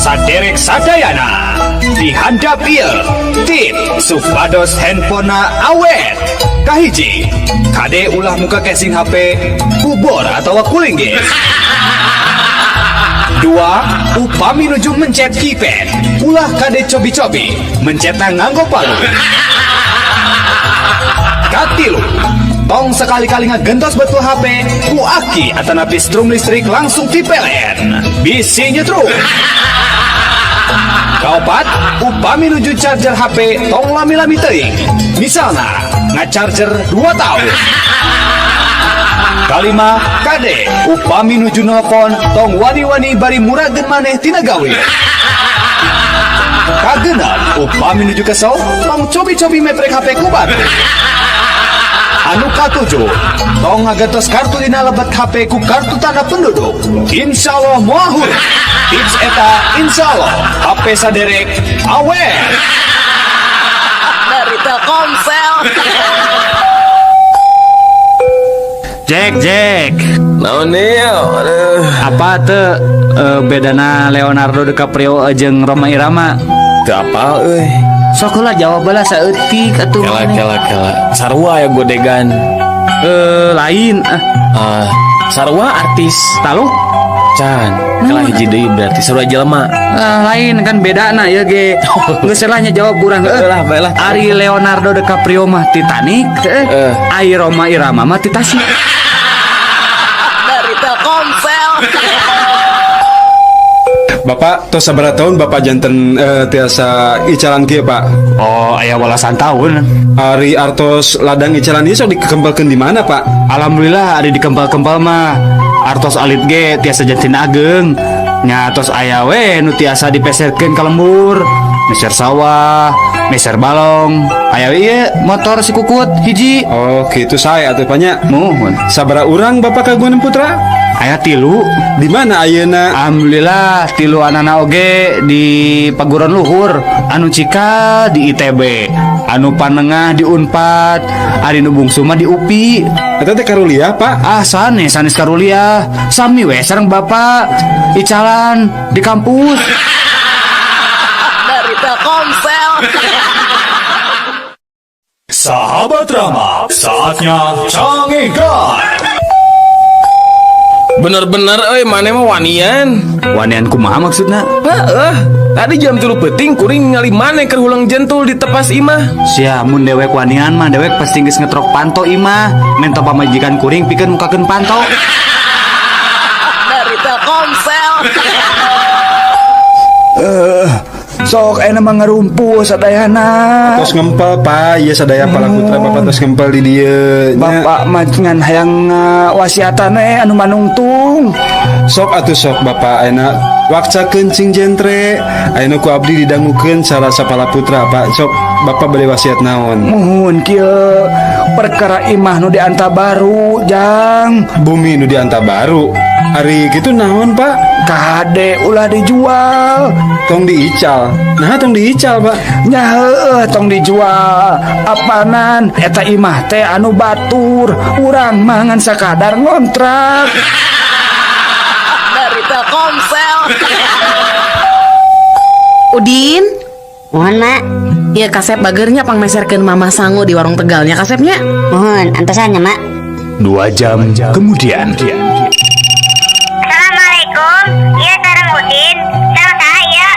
Saderek sadayana dihandap ieu tip supados handphonena awet. Kahiji, kade ulah muka casing HP ku bor atau ku linggis. Dua, upami nuju mencet keypad ulah kade cobi-cobi mencetna nganggo palu. Katilu, tong sekali-kali ngagentos betul HP ku aki atanapi strum listrik langsung ti PLN bisi nyetrum. Kaopat, upami nuju charger HP tong lami-lami teuing, misalna ngacharger 2 tahun. Kalima, kade upami nuju nelpon tong wani-wani bari murageun maneh tina gawe. Kagenep, upami nuju kesel tong cobi-cobi meprek HP ku batur. Anu katujuh, tong ngagentos kartu dina lebet HP ku kartu tanda penduduk. Insya Allah moal hurung. Tips eta insya Allah HP saderek awet. Dari Telkomsel. Jack, Jack. Naon ieu? Aduh. Apa teu bedana Leonardo DiCaprio jeung Rhoma Irama? Teu apal euy. Sok lah jawab lah saeutik atuh. Kela kela kela. Sarua ya godegan. Lain ah. Ah, sarua artis. Taluk? Can. Kela hiji deui berarti sarua jelema. Ah, lain kan bedana ya ge. Geus lah nya jawab kurang. Lah, bae lah. Ari Leonardo DiCaprio mah Titanic, Ari Rhoma Irama mah Titasik. Dari Telkomsel. Bapak, tos sabaraha tahun Bapak janten tiasa icalan kieu, Pak? Oh, aya walasan tahun. Ari artos ladang icalan ieu sok dikempelkeun di mana, Pak? Alhamdulillah ari dikempel-kempel mah. Artos alit ge tiasa janten ageng. Nya tos aya we nu tiasa dipeserkeun ka lembur. Meser sawah, meser balong. Aya we ieu motor si kukut hiji. Oh, kitu sae atuh Pak nya. Muhun. Sabaraha urang Bapak kagungan putra? Aya 3. Di mana ayeuna? Alhamdulillah 3 anana oge di paguron luhur, anu cikal di ITB, anu panengah di Unpad, ari nu bungsu mah di UPI. Eta teh karuliah, Pak? Ah, sanes, sanes karuliah. Sami we sareng Bapak icalan di kampus. Dari Telkomsel. Sahabat Rama, saatnya cangegan. Bener-bener euy maneh mah wanian. Wanian kumaha maksudna? Heeh. Tadi jam 3 peuting kuring ningali maneh keur hulang jentul di tepas imah. Sia mun dewek wanian mah dewek pasti geus ngetrok panto imah. Mento pamajikan kuring pikeun mukakeun panto. Dari Telkomsel. Sok ayeuna mah ngarumpul sadayana. Tos ngempel Pak, ieu sadaya palaputra Bapak tos ngempel di dieu nya. Bapak mah ngan hayang wasiatan anu manungtung. Sok atuh sok Bapak ayeuna wakcakeun cing jentre. Ayeuna ku abdi didangukeun salah sapala putra Pak. Sok Bapak bade wasiat naon? Muhun kieu perkara imah nu dianta baru jang. Bumi nu dianta baru. Ari kitu naon Pak? Kade ulah dijual. Tong diical. Nah tong diical Pak. Nya heueuh tong dijual. Apanan eta imah teh anu batur. Urang mah ngan sakadar ngontrak. Dari Telkomsel. Udin, Mohon mak. Ya kasep bagernya pangmeserkeun mama sangu di warung Tegalnya kasepnya. Mohon antosannya mak. 2 jam kemudian. Assalamualaikum. Iya sareng Udin. Sareng saya.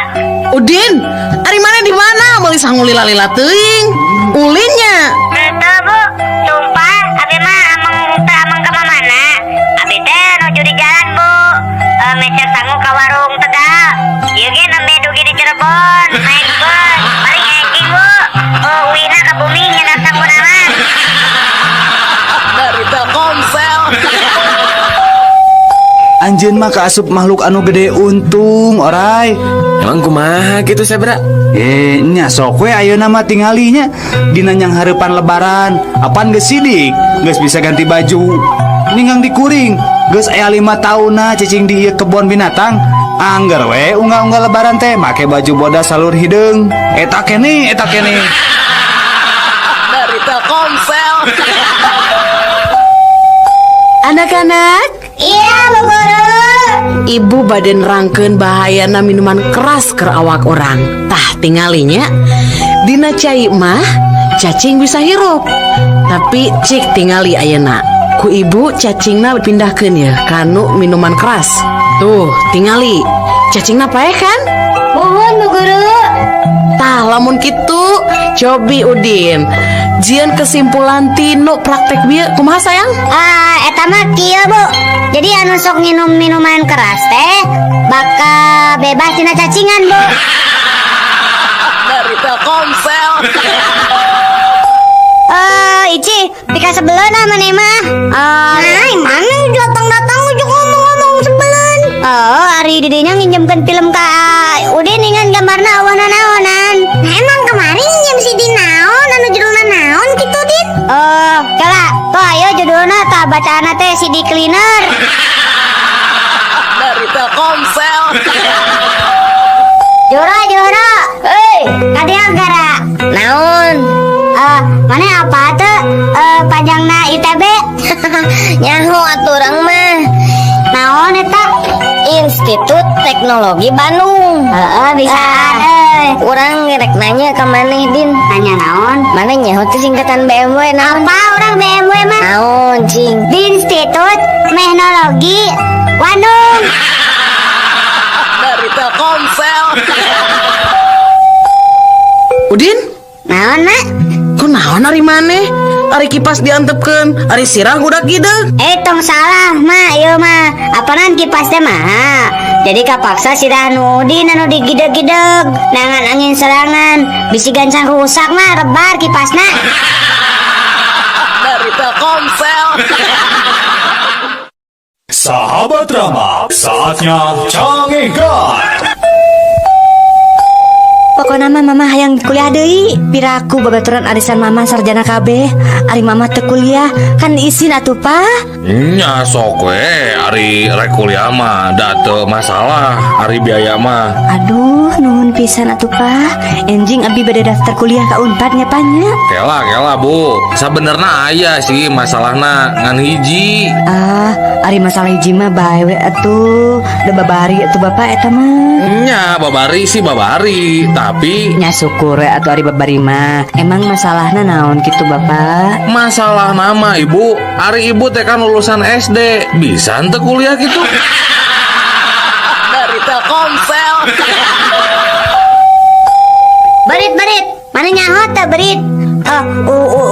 Udin, ari mana di mana? Meuli sangu lila-lila teuing. Ulinnya. Betul bu. Sumpah, abi mah ameng teu ameng ka mana? Abi teh nuju di jalan bu. Meser sangu ka warung Tegal. Ieu ge nembe dugi di Cirebon. Naik bus. Paling enjing bu. Oh, uina ka bumi nyedak sangu mah. Dari Telkomsel. Anjeun mah kaasup makhluk anu gede untung orai. Emang kumaha gitu Sebra? Nya sok we ayeuna mah tingalinya dina nyang hareupan lebaran. Apan geus sidik, geus bisa ganti baju. Ninggang dikuring, geus aya 5 taunna cicing di ieu kebon binatang. Angger we unggal-unggal lebaran teh make baju bodas salur hideung. Eta keneh, eta keneh. Dari Telkomsel. Anak-anak, Iya Bu Guru. Ibu baden rangkeun bahayana minuman keras keur awak orang. Tah tingalinya dina cai mah cacing bisa hirup. Tapi cik tingali ayeuna. Ku ibu cacingna pindahkeun ya kanu minuman keras. Tuh tingali. Cacingna paeh kan? Mohon Bu Guru. Tah lamun kitu cobi Udin. Jian kesimpulan tinu praktek bieu kumaha sayang? Eta mah kieu Bu. Jadi anu sok nginum minuman keras teh bakal bebas tina cacingan Bu. Dari Telkomsel. Ici, pika sebeleun ah maneh mah. Nah, mana datang-datang ujuk ngomong-ngomong sebeleun. Oh, ari didinya nginjemkeun film ka Udin dengan gambarna awana naonan. Nah, emang kemarin nginjem CD naon anu judulna naon kitu Din? Oh, kala, tuh ayo judulna tah bacaanna teh CD cleaner. Dari Telkomsel. Jora, jora. Hei, kadia gara. Naon? Mana apa tuh? Panjangna ITB? Nyaho atuh urang mah. Naon eta? Institut Teknologi Bandung. Heeh, bisaan euy. Urang rek nanya ka maneh Din. Nanya naon? Maneh nyaho teh singkatan BMW naon? Apa urang BMW mah? Naon cing? Institut Teknologi Bandung. Dari Telkomsel. Udin? Naon, Mak? Ku naon ari maneh? Ari kipas diantepkeun, ari sirah gudak gideug. Tong salah, Mak, ieu mah. Apanan kipas teh mah? Jadi kapaksa sirah nu Udin anu digideg-gideg, nangan angin serangan, bisi gancang rusak mah rebar kipasna. Dari Telkomsel. Sahabat Rama, saatnya cangekan. Pokokna mah mama hayang kuliah deui. Piraku babaturan arisan mama sarjana kabeh. Ari mama teu kuliah kan isin atuh Pak. Nya sok we ari rek kuliah mah da teu masalah ari biaya mah. Aduh nuhun pisan atuh Pak. Enjing abi bade daftar kuliah ka Unpad nya Pak nya. Kela kela Bu, sabenerna aya sih masalahna ngan hiji. Ah, ari masalah hiji mah bae we atuh. Da babari atuh Bapak eta mah. Nya babari sih babari, tapi nya syukur we atuh ari babari mah. Emang masalahna naon kitu Bapak? Masalah nama Ibu, ari Ibu teh kan lulusan SD, bisa henteu kuliah gitu. Dari Telkomsel. Berit-berit, mana nyaho teh berit?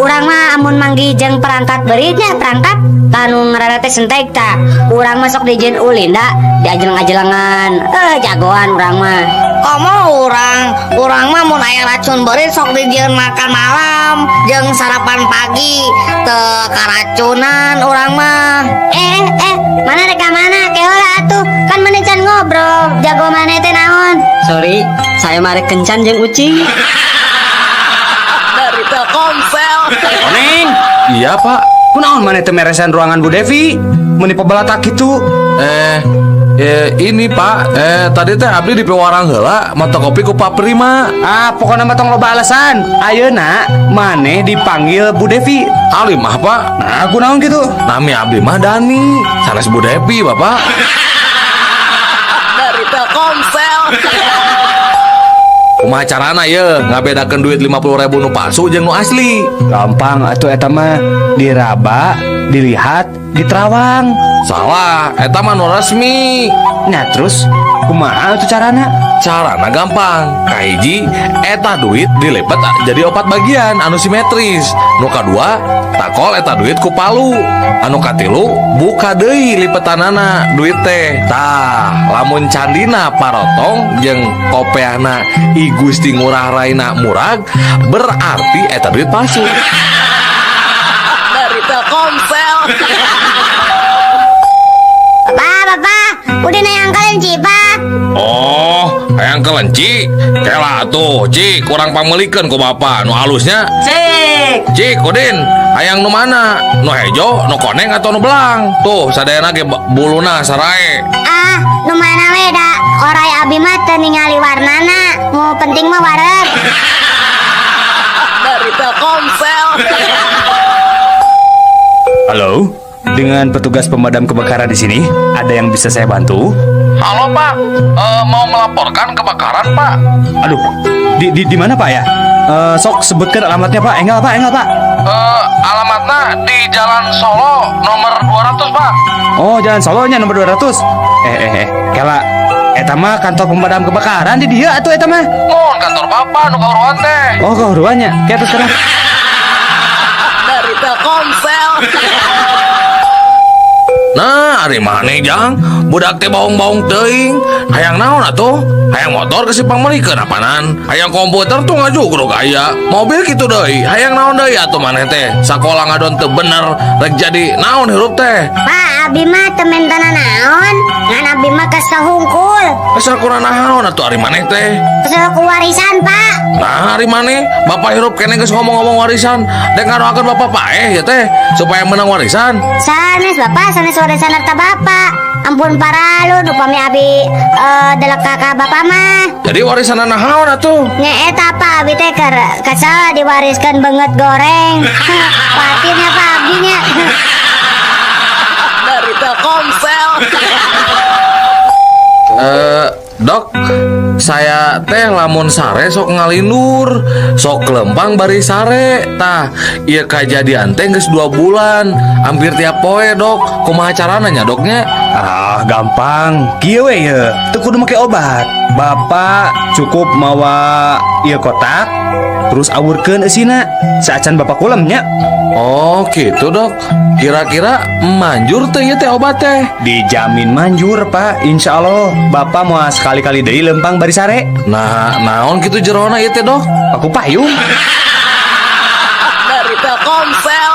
Urang mah amun manggih jeung perangkat beritnya, perangkat tanu ngaranna teh sentek ta. Urang mah sok dijieun ulin da, diajeleng-ajelengan. Jagoan urang mah. Komo urang mah mun aya racun beurit sok dijieun makan malam jeung sarapan pagi teu karacunan urang mah. Eh, mana rek ka mana? Ke heula atuh. Kan maneh can ngobrol. Jago maneh teh naon? Sorry, saya mah rek kencan jeung ucing. Dari Telkomsel. Koneng, Iya pak. Kunaon maneh teu meresan ruangan Bu Devi? Meuni pabalatak kitu. Ini pak, tadi teh abdi di piwarang heula mata kopi ku Pak Prima. Ah, pokoknya mah tong loba alasan. Ayeuna maneh dipanggil Bu Devi. Alim mah pak. Nah, kunaon gitu? Nami abdi mah Dani, sanes Bu Devi bapak. Dari Telkomsel. Kumaha carana ye ngabedakeun duit 50.000 nu palsu jeung nu asli? Gampang atuh eta mah, diraba, dilihat, diterawang. Salah, eta mah nu resmi. Nah, terus kumaha atuh carana? Carana gampang. Kahiji, eta duit dilipat jadi opat bagian anu simetris. Nu kadua, takol eta duit ku palu. Anu katilu, buka deui lipetanana duit teh. Tah, lamun candina parotong jeung kopeahna I Gusti Ngurah Raina murag, berarti eta duit palsu. Dari Telkomsel. Bapak, bapak, udah hayang kelenci, Pak. Oh, hayang kelenci? Kela tuh, Cik, kurang pangmeulikeun ku bapak nu halusnya. Cik. Cik, Udin, hayang nu mana? Nu hejo, nu koneng atau nu belang? Tuh, sadayana ge buluna sarae. Ah, nu mana we da? Orai abi mah teu ningali warnana. Nu penting mah wareg. Dari Telkomsel. Halo, dengan petugas pemadam kebakaran di sini, ada yang bisa saya bantu? Halo Pak, mau melaporkan kebakaran Pak. Aduh, di mana Pak ya? Sok sebutkan alamatnya Pak. Enggal Pak, enggal Pak. Alamatnya di Jalan Solo nomor 200 Pak. Oh, Jalan Solonya nomor 200. Kela, eta mah kantor pemadam kebakaran di dia atuh eta mah. Mun kantor Bapak nu kahuruan teh. Oh, kahuruannya. Kayak terus sekarang. Dari Telkomsel. Nah, ari maneh jang, budak teh baong-baong teuing. Hayang naon atuh? Hayang motor ke si pangmeulikeun apanan? Hayang komputer tuh ngajugruk aya. Mobil kitu deui. Hayang naon deui atuh maneh teh? Sakola ngadon teu bener, rek jadi naon hirup teh? Pak, abi mah teu menta naon. Ngan abi mah kesel hungkul. Kesel kurang naon atuh ari maneh teh? Kesel ku warisan, Pak. Nah, ari maneh, bapak hirup keneh geus ngomong-ngomong warisan. Dek ngadoakeun bapak paeh ya teh supaya menang warisan. Sanes bapak, sanes warisan harta bapak. Ampun paralun upami abi delek ka bapak mah. Jadi warisan naon atuh? Nya eta Pak, abi teh keur kesel diwariskan beungeut goreng. Khawatirnya Pak abi nya. Dari Telkomsel. Dok, saya teh lamun sare sok ngalindur, sok lempang bari sare. Tah, ieu kajadian teh geus 2 bulan, hampir tiap poe, Dok. Kumaha carana nya, Doknya? Ah, gampang. Kieu we ye, teu kudu make obat. Bapak cukup mawa ieu kotak, terus awurkeun eusina. Saacan bapak kulem nya. Oh, gitu, Dok. Kira-kira manjur teh ieu teh obat teh? Dijamin manjur, Pak. Insya Allah, Bapak mau sekali-kali deui lempang bari sare. Nah, naon kitu jerona ieu teh, Dok? Aku payung. Dari Telkomsel.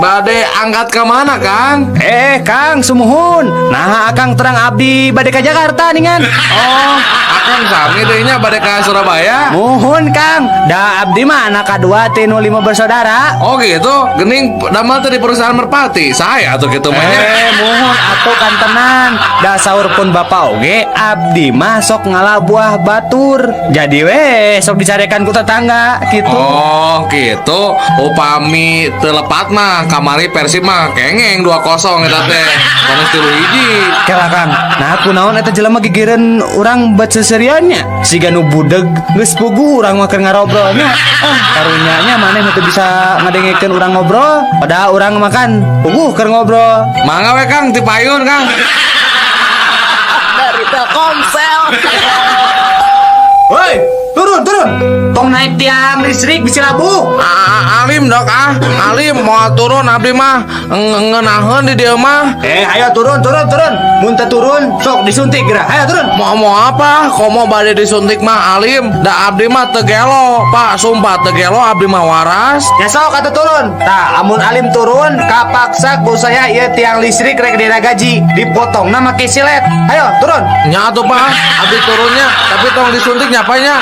Bade angkat ke mana, Kang? Kang, sumuhun. Nah, Akang terang abdi bade ka Jakarta ningan. Oh, Akang sami deui nya bade ka Surabaya. Muhun, Kang. Da abdi mah anak kadua ti nu 5 bersaudara. Oh gitu, gening damel teh di perusahaan Merpati. Saya atuh kitu mah nya. Muhun atuh kantenan. Da saur pun bapak oge abdi mah sok ngala buah batur. Jadi we sok dicarekan ku tetangga gitu. Oh gitu. Upami teu lepat mah kamari Persib mah kengeng 2-0 eta teh. Sanes 3-1. Kela Kang, nah kunaon eta jelema gigireun urang bet seseriannya. Siga nu budeg geus puguh urang mah keur ngarobrolnya. Ah, karunya nya maneh nu teu bisa ngadengekeun urang ngobrol, padahal urang makan puguh keur ngobrol. Mangga we Kang, ti payun Kang. Dari Telkomsel. Woi, turun, turun. Tong naik Naik tiang listrik bisa labuh. Alim dok ah, alim mau turun abdi mah ngeunaheun di dieu mah. Ayo turun turun turun. Mun teu turun sok disuntik geura. Ayo turun. Mau mau apa? Komo bade disuntik mah alim. Da abdi mah teu gelo, Pak, sumpah teu gelo abdi mah waras. Ya sok atuh turun. Tah, amun alim turun kapaksa ku saya ieu tiang listrik rek dina gaji dipotongna make silet. Ayo turun. Nya atuh Pak, abdi turunnya, tapi tong disuntik nyapanya.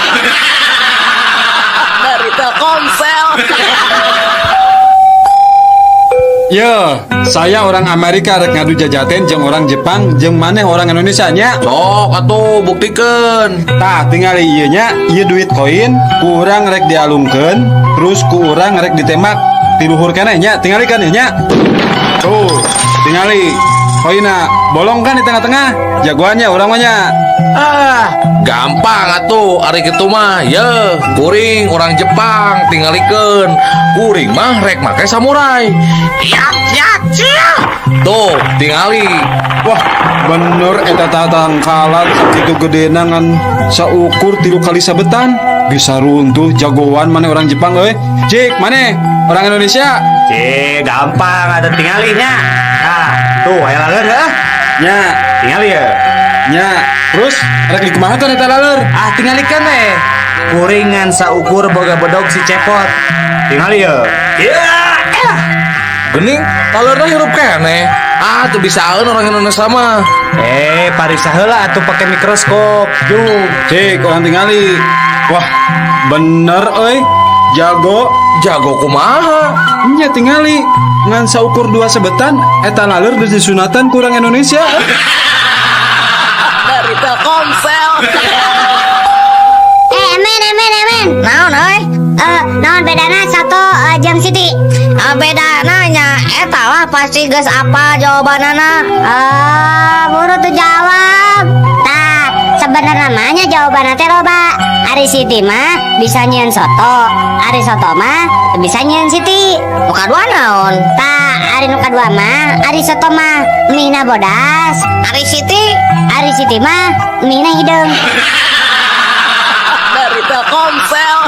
Dari Telkomsel. Yo, saya orang Amerika rek ngadu jajaten jeung orang Jepang jeung maneh orang Indonesia nya. Sok atuh buktikeun. Tah, tingali ieu nya, ieu duit koin ku urang rek dialungkeun, terus ku urang rek ditembak ti luhur keneh nya, tingali kan nya. Tuh, tingali koinna bolong kan di tengah-tengah. Jagoannya urang mah nya. Ah, gampang atuh ari kitu mah. Ye, kuring orang Jepang tingalikeun. Kuring mah rek make samurai. Yak yak cia. Tuh, tingali. Wah, bener eta tatangkalan sakitu gedena ngan saukur 3 kali sabetan. Bisa runtuh jagoan mana orang Jepang euy. Cik, mana orang Indonesia? Cik, gampang ada tingalinya. Nah, tuh aya laleur heuh. Nya, tingali ya. Nya, terus rek dikumaha tuh eta laleur? Ah, tingalikeun we. Kuringan saukur boga bedog si cepot. Tingali ya. Iya. Gening, laleurna hirup keneh. Ah, tuh bisaeun orang Indonesia mah. Pariksa heula atuh pake mikroskop. Duh, cik, orang tingali. Wah, bener euy. Jago. Jago kumaha? Nya tingali. Ngan saukur 2 sebetan eta laleur geus disunatan ku urang Indonesia. Dari Telkomsel. Emen emen emen. Naon euy? Naon bedana soto jeung Siti? Bedana nya eta lah pasti geus apa jawabanana. Buru tuh jawab. Tah, sebenarnya mah nya jawabanna teh loba. Ari Siti mah bisa nyieun soto, ari soto mah bisa nyieun Siti. Nu kadua naon? Tah, ari nu kadua mah ari soto mah mihna bodas, ari Siti, ari Siti mah mihna hideung. Dari Telkomsel.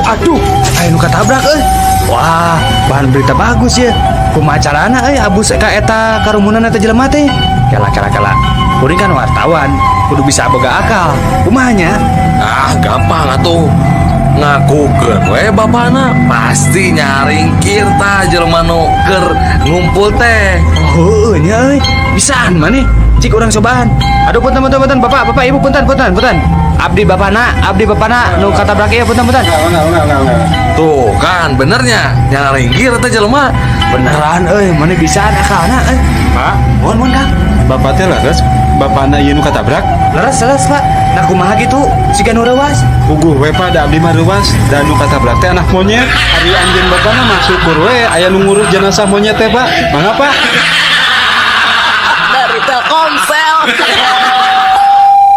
Aduh, aya nu katabrak euy. Wah, bahan berita bagus ya. Kumaha carana euy abus ka eta karumunan eta jelema teh? Kela kela kela. Kuring kan wartawan, kudu bisa boga akal. Kumaha nya? Ah, gampang atuh. Ngakukeun we bapana pasti nyaringkir tah jelema nu keur ngumpul teh. Oh, heueuh nya euy. Bisaan maneh. Cik urang cobaan. Aduh punten punten punten bapak, bapak ibu punten punten punten. Abdi bapana nu katabrak ieu punten punten. Enggak. Tuh kan benernya nyaringkir teh jelema. Beneran euy, maneh bisaan akalna euy. Pak, mohon mohon Kang. Bapak teh leres, bapana ieu nu katabrak? Leres leres Pak. Nah kumaha gitu siga nu reuas. Puguh we Pak, da abdi mah reuas, da nu katabrak teh anak monyet. Ari anjeun bapana mah syukur we aya nu ngurus jenazah monyet teh Pak. Mangga Pak. Dari Telkomsel.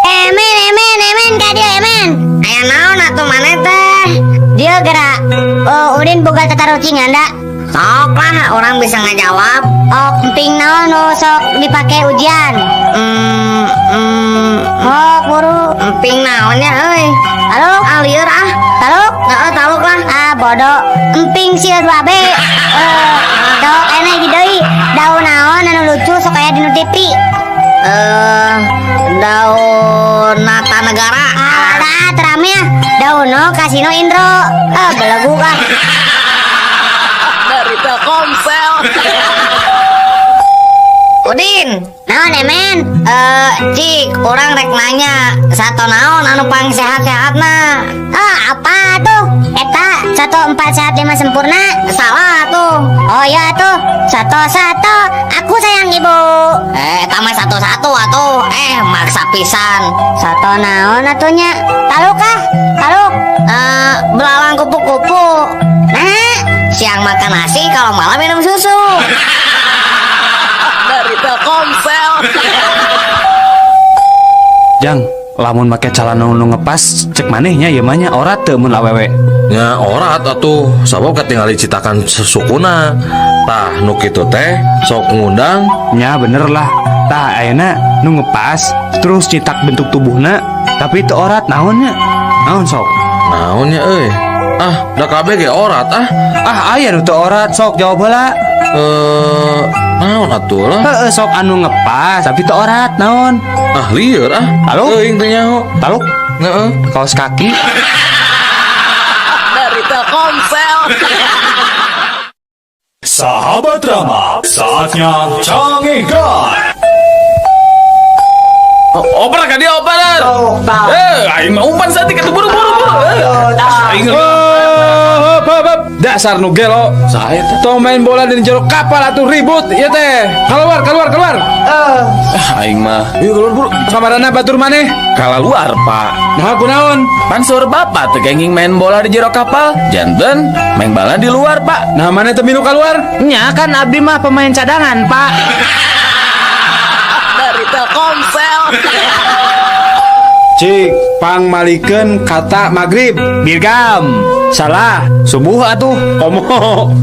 Emen emen emen ka dieu emen. Aya naon atuh maneh teh? Dieu geura. Oh, Udin boga tatarucingan da. Sok lah, orang bisa ngajawab. Oh, emping naon nu sok dipake ujian? Oh, buru. Emping naon nya euy? Taluk? Ah, lieur ah. Taluk? Heeh, taluk lah. Ah, bodoh. Emping sieun 2B. Dok, enak hiji deui. Daun naon anu lucu sok aya di nu TV? Daun Nata Negara. Ah, dah terame ya. Daun no Kasino Indro. Ah, belegu ah. Dari Telkomsel. Udin, naon emen? Cik, orang rek nanya, sato naon anu pang sehat-sehatna? Ah, apa tuh? Eta 1 4 sehat 5 sempurna. Salah tuh. Oh iya tuh, 1 1. Aku sayang ibu. Eta mah 1 1 atuh. Maksa pisan. Sato naon atunya? Taluk ah? Taluk. Belalang kupu-kupu. Nah, siang makan nasi, kalau malam minum susu. Dari Telkomsel. Jang, lamun make calana nu ngepas cek manehnya ieu mah nya ora teu mun awewe. Nya orat atuh, sabab katingali citakan sukuna. Tah nu kitu teh sok ngundang. Nya bener lah. Tah ayeuna nu ngepas terus citak bentuk tubuhna tapi itu orat naonnya? Naon sok? Naonnya euy? Ah, da kabeh ge orat ah. Ah, aya nu teu orat, sok jawab heula. Eh, naon atuh lah? Heeh, sok anu ngepas tapi teu orat naon? Ah, lieur ah. Taluk? Teuing teu nyaho. Taluk? Heeh. Kaos kaki. Dari Telkomsel. Sahabat Rama, saatnya Cangegan. Oper ka dia oper. Eh, aing mah umpan saeutik atuh, buru buru buru. Eh, aing Oh, hop, hop, hop. Dasar nu gelo. Saha eta? Tong main bola di jero kapal atuh, ribut ieu teh. Keluar, keluar, keluar. Ah, aing mah. Yuk keluar buru. Kamarana batur maneh? Kalaluar, Pak. Nah, kunaon? Pan saur bapak teu kenging main bola di jero kapal, janten main bola di luar, Pak. Nah, maneh teu milu keluar? Nya kan abdi mah pemain cadangan, Pak. Dari Telkomsel. Cik, pangmalikeun kata maghrib. Birgam. Salah. Subuh atuh. Komo.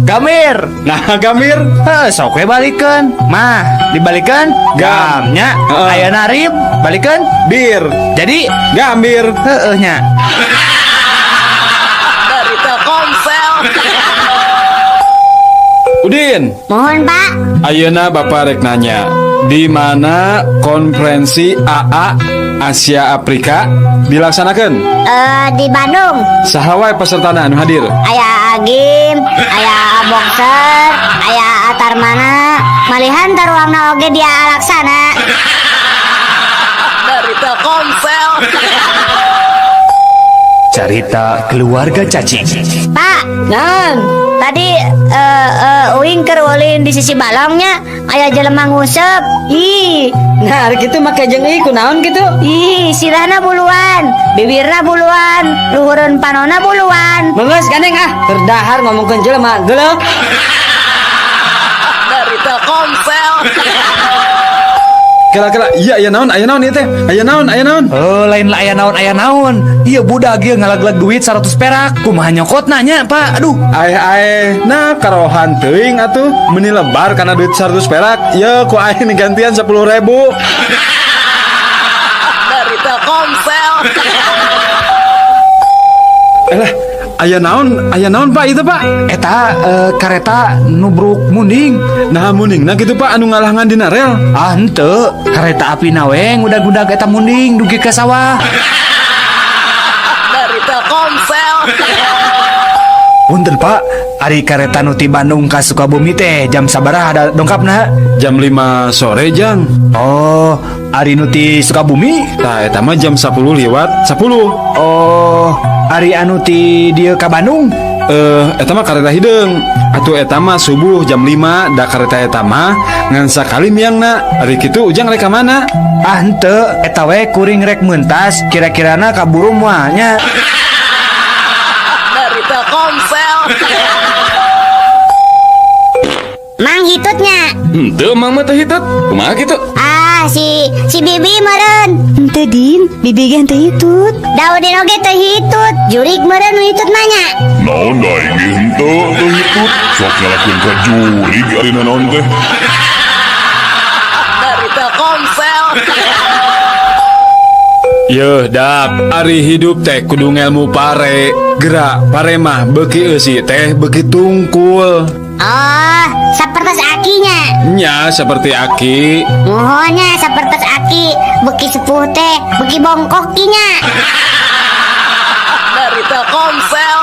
Gamir. Nah, gamir. Heuh, sok we balikeun. Mah, dibalikeun Gam. Nya. Heeh. Ayeuna rib, balikeun Bir. Jadi gambir. Heeh nya. Dari Telkomsel. Udin. Mohon, Pak. Ayeuna Bapak rek nanya, di mana konferensi AA Asia Afrika dilaksanakan? Eh, di Bandung. Saha wae pesertana anu hadir? Aya Agim, aya Boxer, aya Atarmana, malihan taruangna oge dia Alaksana. Dari Telkomsel. Cerita keluarga cacing. Pak, Nan, tadi uing keur ulin di sisi balongnya aya jelema nguseup. Ih, nah gitu make jeung ieu kunaon gitu? Ih, sirahna buluan, bibirna buluan, luhureun panona buluan. Meungeus gandeng ah, keur dahar ngomongkeun jelema geuleuh. Dari Telkomsel. Kela-kela, iya aya naon, aya naon ieu teh? Aya naon, aya naon? Oh, lain lah aya naon, aya naon. Iya budak ieu ngalaglag duit 100 perak. Kumaha nyokotna nya, Pak? Aduh. Aeh aeh, nah karohan teuing atuh, meuni lebar kana duit 100 perak, ye ku aing digantian 10.000. Dari Telkomsel. Eh lah, aya naon Pak itu Pak? Eta kareta nubruk munding. Nah munding, nah gitu Pak anu ngalangan dina rel. Ah henteu, kareta api na we ngudag-ngudag eta munding dugi ka sawah. Dari Telkomsel. Punten Pak, ari kareta nu ti Bandung ka Sukabumi teh jam sabaraha ada dongkapna? Jam 5 sore jang. Oh, ari nu ti Sukabumi? Tah eta mah jam 10 lewat 10. Oh, ari anu ti dieu ka Bandung? Eh, eta mah kareta hideung. Atuh eta mah subuh jam 5 da kareta eta mah ngan sakali miangna. Ari kitu ujang rek ka mana? Ah henteu, eta we kuring rek mentas, kira-kirana kaburu moal nya. Dari Telkomsel. Mang hitutnya. Henteu mang mah teu hitut. Kumaha kitu? Ah, si si Bibi meureun. Henteu Din, Bibi ge henteu hitut. Daudin oge teu hitut, jurik meureun nu hitut mah nya. Naon da aing ge henteu teu hitut. Sok nyalakeun ka jurig ari naon teh. Dari Telkomsel. Yeuh dak, ari hidup teh kudu ngelmu pare. Gerak pare mah beuki eusi teh beuki tungkul. Oh, sapertos akinya. Nya seperti aki. Muhunnya sapertos aki, beuki sepuh teh, beuki bongkok kinya. Dari Telkomsel.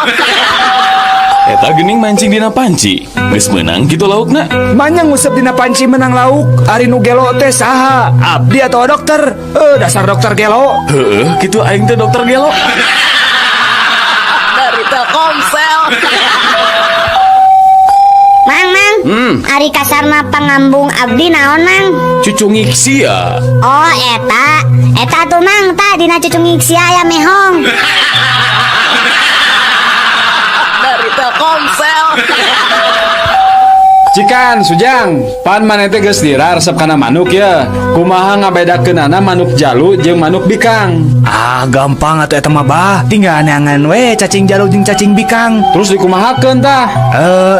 Eta geuning mancing dina panci. Geus meunang kitu laukna. Manya ngusep dina panci menang lauk. Ari nu gelo teh saha? Abdi atau dokter? Eh, dasar dokter gelo. Heeh, kitu aing teh dokter gelo. Dari Telkomsel. Mang, mang. Ari kasarna pangambung abdi naon, Mang? Cucungik sia. Oh, eta. Eta tuh, Mang, tah dina cucungik sia aya mehong. Dari Telkomsel. Cikan, Sujang, pan maneh teh geus lira resep kana manuk ya. Kumaha ngabedakeunana manuk jalu jeung manuk bikang? Ah, gampang atuh eta mah, Bah. Tinggal neangan we cacing jalu jeung cacing bikang. Terus dikumahakeun tah?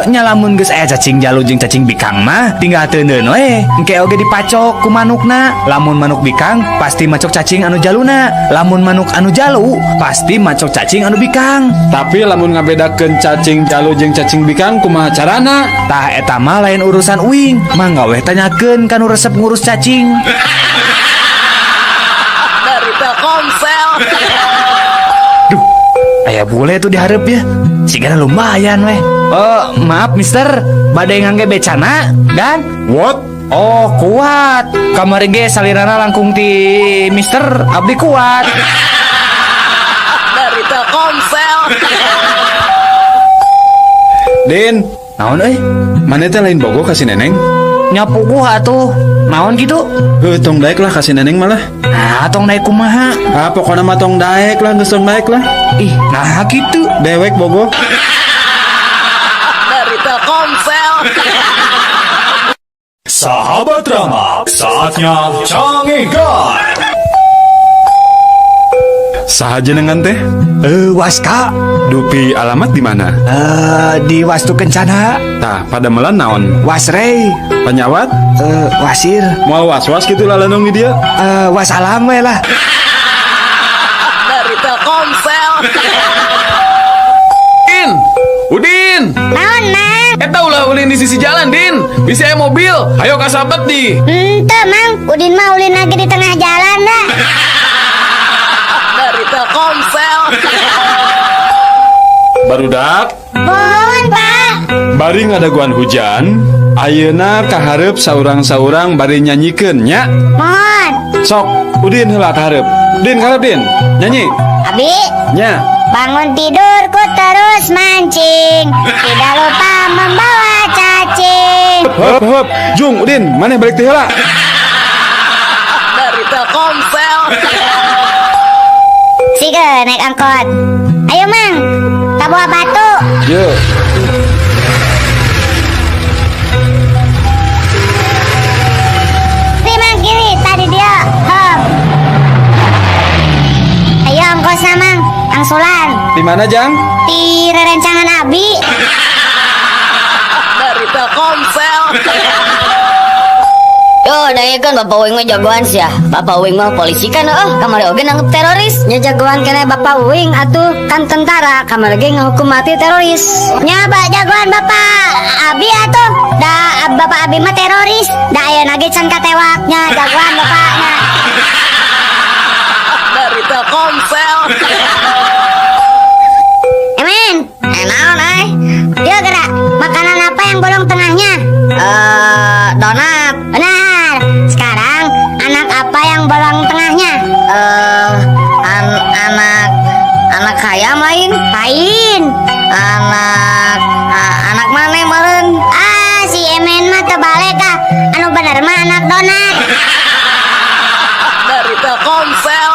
Nya lamun geus aya cacing jalu jeung cacing bikang mah, tinggal teuneun we. Engke oge dipacok ku manukna. Lamun manuk bikang pasti macok cacing anu jaluna. Lamun manuk anu jalu pasti macok cacing anu bikang. Tapi lamun ngabedakeun cacing jalu jeung cacing bikang kumaha carana? Tah eta mah lain urusan uing, mangga weh tanyakeun ka nu resep ngurus cacing. Dari Telkomsel. Duh, aya bule tuh dihareup ya. Sigana lumayan weh. Oh, maaf mister, bade ngangge becana dan What? Oh, kuat. Kamari ge salirana langkung ti mister, abdi kuat. Dari Telkomsel. Din, Naon euy? Maneh teh lain bogoh ka si Neneng? Nya puguh atuh. Naon gitu? Heuh, tong daek lah ka si Neneng malah. Nah, tong daek kumaha? Ah, pokokna mah tong daek lah, geus tong daek lah. Ih, nah kitu. Dewek bogoh. Dari Telkomsel. Sahabat Rama, saatnya Cangegan. Saha jenengan teh? Waska. Dupi alamat di mana? Di Wastu Kencana. Tah, padamelan naon? Wasrei. Panyawat? Wasir. Moal was-was kitu lalenung di dieu? Wassalam we lah. Dari Telkomsel. Din, Udin. Naon, Mang? Eta ulah ulin di sisi jalan, Din. Bisi aya mobil. Ayo kasabet di. Henteu, Mang. Udin mah ulin lagi di tengah jalan dah. Dari Telkomsel. Barudak. Mohon, Pak. Bari ngadaguan hujan, ayeuna kahareup saurang-saurang bari nyanyikeun nya. Mohon. Sok, Udin heula kahareup. Din kahareup Din. Nyanyi. Abi. Nya. Bangun tidurku terus mancing, tidak lupa membawa cacing. Heup heup. Jung Udin, maneh balik teh heula. Dari Telkomsel. Sige naik angkot. Ayo Mang, ka Buah Batu. Ye. Kiri Mang, kiri, tadi dia. Hop. Ayo ongkosna Mang, angsulan. Di mana Jang? Di rerencangan Abi. Dari Telkomsel. Yo, kan Bapak Uing mah jagoan sih ya. Bapak Uing mah polisi kan kamari oge nangkep teroris. Nya jagoan kene Bapak Uing atuh kan tentara, kamari ge ngahukum mati teroris. Nya Pak jagoan Bapak Abi atuh. Da Bapak Abi mah teroris. Da ayeuna ge can katewak nya jagoan Bapakna. Dari Telkomsel. Emen, naon euy? Dia gerak. Makanan apa yang bolong tengahnya? Donat. Benar. Sekarang anak apa yang bolong tengahnya? Anak ayam lain. Lain. Anak mana meureun? Ah, si Emen mah terbalik ah. Anu bener mah anak donat. Dari Telkomsel.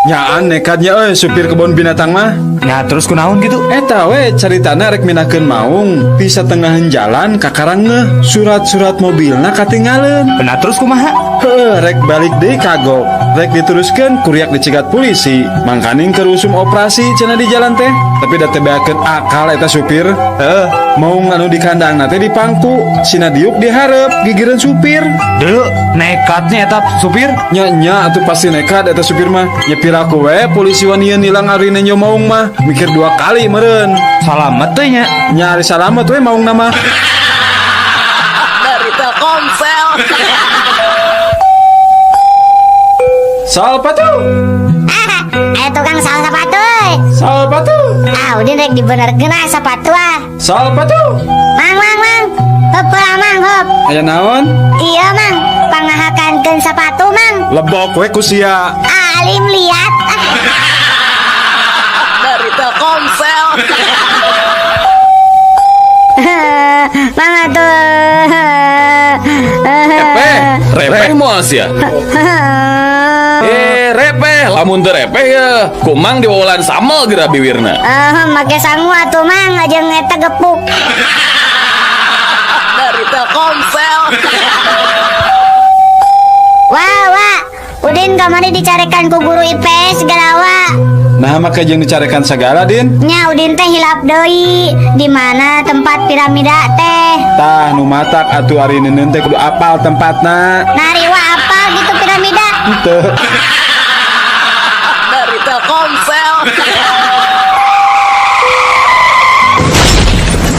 Nyaan nekatnya euy supir kebun binatang mah. Nah, terus kunaon gitu? Eta we caritana rek minakeun maung, bisa tengahan jalan kakarang ngeuh, surat-surat mobilna katinggaleun. Nah, terus kumaha? Heuh, rek balik deui kagok. Rek diteruskeun kuriak dicegat polisi. Mangkaning keur usum operasi cenah di jalan teh. Tapi da teu beakeun akal eta supir. Heuh, maung anu di kandangna teh dipangku, sina diuk dihareup gigireun supir. Deu, nekatnya eta supir. Nya nya atuh pasti nekat eta supir mah. Nya piraku we polisi wanian nilang ari nenjo maung mah, mikir dua kali meureun. Salamet teh nya. Nya ari salamet we maungna mah. Dari Telkomsel. Soal sepatu. Ah, ayo tukang soal sepatu. Soal sepatu. Ah, Udin rek dibenerkeun ah sepatu ah. Soal sepatu. Mang, mang, mang. Hop lah mang, hop. Aya naon? Iya mang, pangahakankeun sepatu mang. Lebok we ku sia. Alim lihat. Dari Telkomsel. Mang atuh. Repeh, repeh moal sia. Repeh, lamun teu repeh ya. Kumang diwawalan samel geura biwirna. Make sangu atuh mang, jeung eta gepuk. Telkomsel. Wah, wah. Udin kamari dicarekan ku guru IPS segala wa. Nah, make jeung dicarekan sagala, Din. Nya Udin teh hilap deui. Di mana tempat piramida teh? Tah, nu matak atuh ari neuneun teh kudu apal tempatna. Nah, ari wa apal gitu piramida. Henteu. Dari Telkomsel.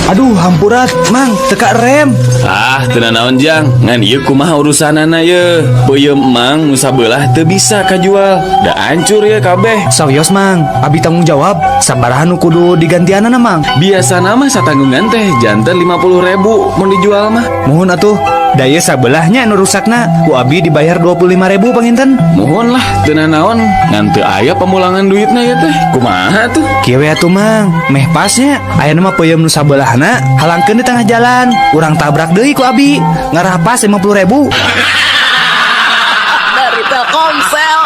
Aduh, hampurat, Mang, teka rem. Ah, teu nanaon Jang, ngan ieu kumaha urusanana ye? Peuyeum Mang nu sabelah teu bisa kajual. Da hancur ye kabeh. Sawios, Mang, abi tanggung jawab. Sabaraha nu kudu digantianana, Mang? Biasana mah satanggungan teh janten 50.000 mun dijual mah. Muhun atuh, da ieu sabelahnya nu rusakna, ku abi dibayar 25.000 panginten. Muhun lah, teu nanaon, ngan teu aya pamulangan duitna ye teh. Kumaha tuh? Kieu we atuh, Mang, meh pasnya ayeuna mah peuyeum nu sabelahna halangkeun di tengah jalan, urang tabrak deui ku abi, ngarah pas 50.000. Dari Telkomsel.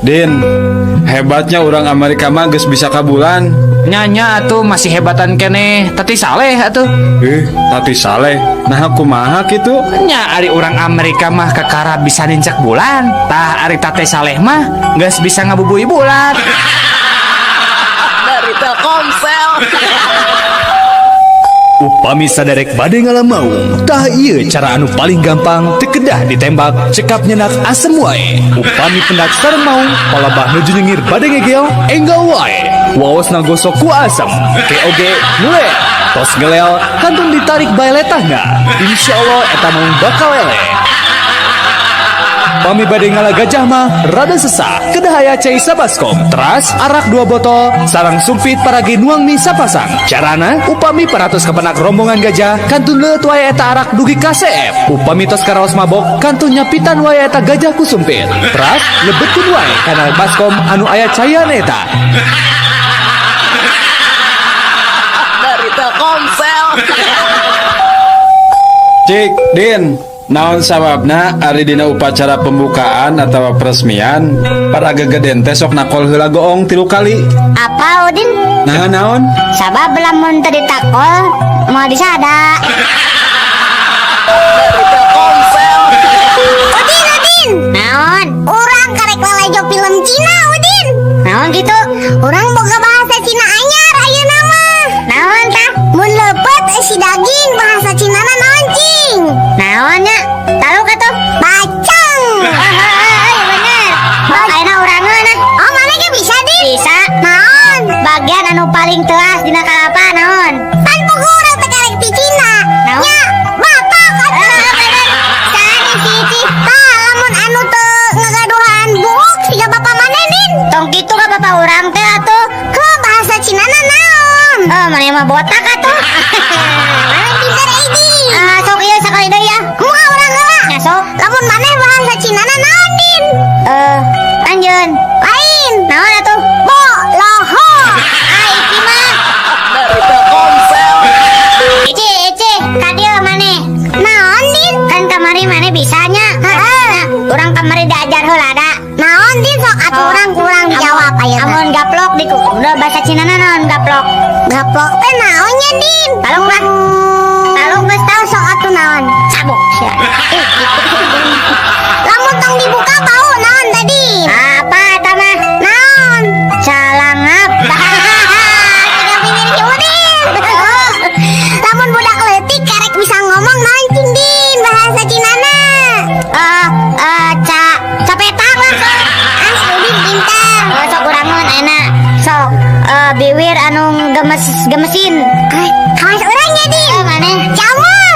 Din, hebatnya orang Amerika mah geus bisa ka bulan. Nyanya atuh masih hebatan keneh Tati Saleh atuh. Tati Saleh. Nah, kumaha kitu? Nya ari orang Amerika mah kakara bisa nincak bulan. Tah ari Tati Saleh mah geus bisa ngabubui bulan. Dari Telkomsel. Upami saderek bade ngalamaung, tah ieu cara anu paling gampang teu kedah ditembak, cekap nyenak asem wae. Upami pendak sareng maung, palabah nuju nyengir bade ngegel, enggal wae. Waosna gosok ku asem, keoge ngelel. Tos ngelel, kantun ditarik bae letahna. Insyaallah eta maung bakal eleh. Pami bade ngala gajah mah rada sesah, kedah aya cai sabaskom, teras arak 2 botol, sarang sumpit paragi nuang mie sapasang. Carana upami paratus kepenak rombongan gajah, kantun leueut wae eta arak dugi ka CF. Upami tos karaos mabok, kantun nyapitan wae eta gajah ku sumpit. Teras lebetkeun wae kana baskom anu aya caian eta. Dari Telkomsel. Cik, Din. Naon sababna ari dina upacara pembukaan atau peresmian para gegeden teh sok nakol heula goong 3 kali. Apa Udin? Nah, naon? Sabab lamun teu ditakol moal disada. Dari Telkomsel. Udin, Udin. Naon? Urang karek lalajo film Cina, Udin. Naon gitu? Urang boga bahasa Cina anyar ayeuna mah. Naon tah? Mun leupeut si daging bahasa Cina na naon cing? Naon nya? Taluk atuh? Bacang. Heeh, bener. Ayeuna urang ngeunah. Oh, mana ge bisa, Din? Bisa. Naon? Bagian anu paling teas dina kalapa naon? Pan pugu urang teh karek ti Cina. Naon? Nya, bapak atuh. Bener. Sari si Ici. Tah, lamun anu teu ngagaduhan buuk siga bapa maneh, Din. Tong kitu ka bapa urang teh atuh. Heuh, bahasa Cina na naon? Oh, maneh mah botak atuh. Maneh pinter euy. Ah, sok ieu sakali deui ya. Kumaha urang heula? Nya sok. Lamun maneh bahasa Cina na naon, Din? Anjeun. Lain. Naon atuh? Bo loho. Ah, iki mah. Dari Telkomsel. Ici, Ici, ka dieu maneh. Naon, Din? Kan kamari maneh bisanya. Heeh. Urang kamari diajar heula da. Naon, Din? Sok atuh urang kurang dijawab ayeuna. Amun gaplok di udah bahasa Cina na naon gaplok? Gaplok teh naonnya, Din? Talung lah. Talung geus tau sok atuh naon? Sabuk sia. Lamun tong dibuka bau naon tadi? Apa eta mah? Naon? Calangap. Tiga bibir si Udin. Lamun budak leutik karek bisa ngomong naon cing, Din? Bahasa Cinana. Capetang lah. Ah, si Udin pintar. Sok urangun ayeuna. Sok biwir anu gemes gemesin. Kawas urangnya, Din. Maneh? Jauh.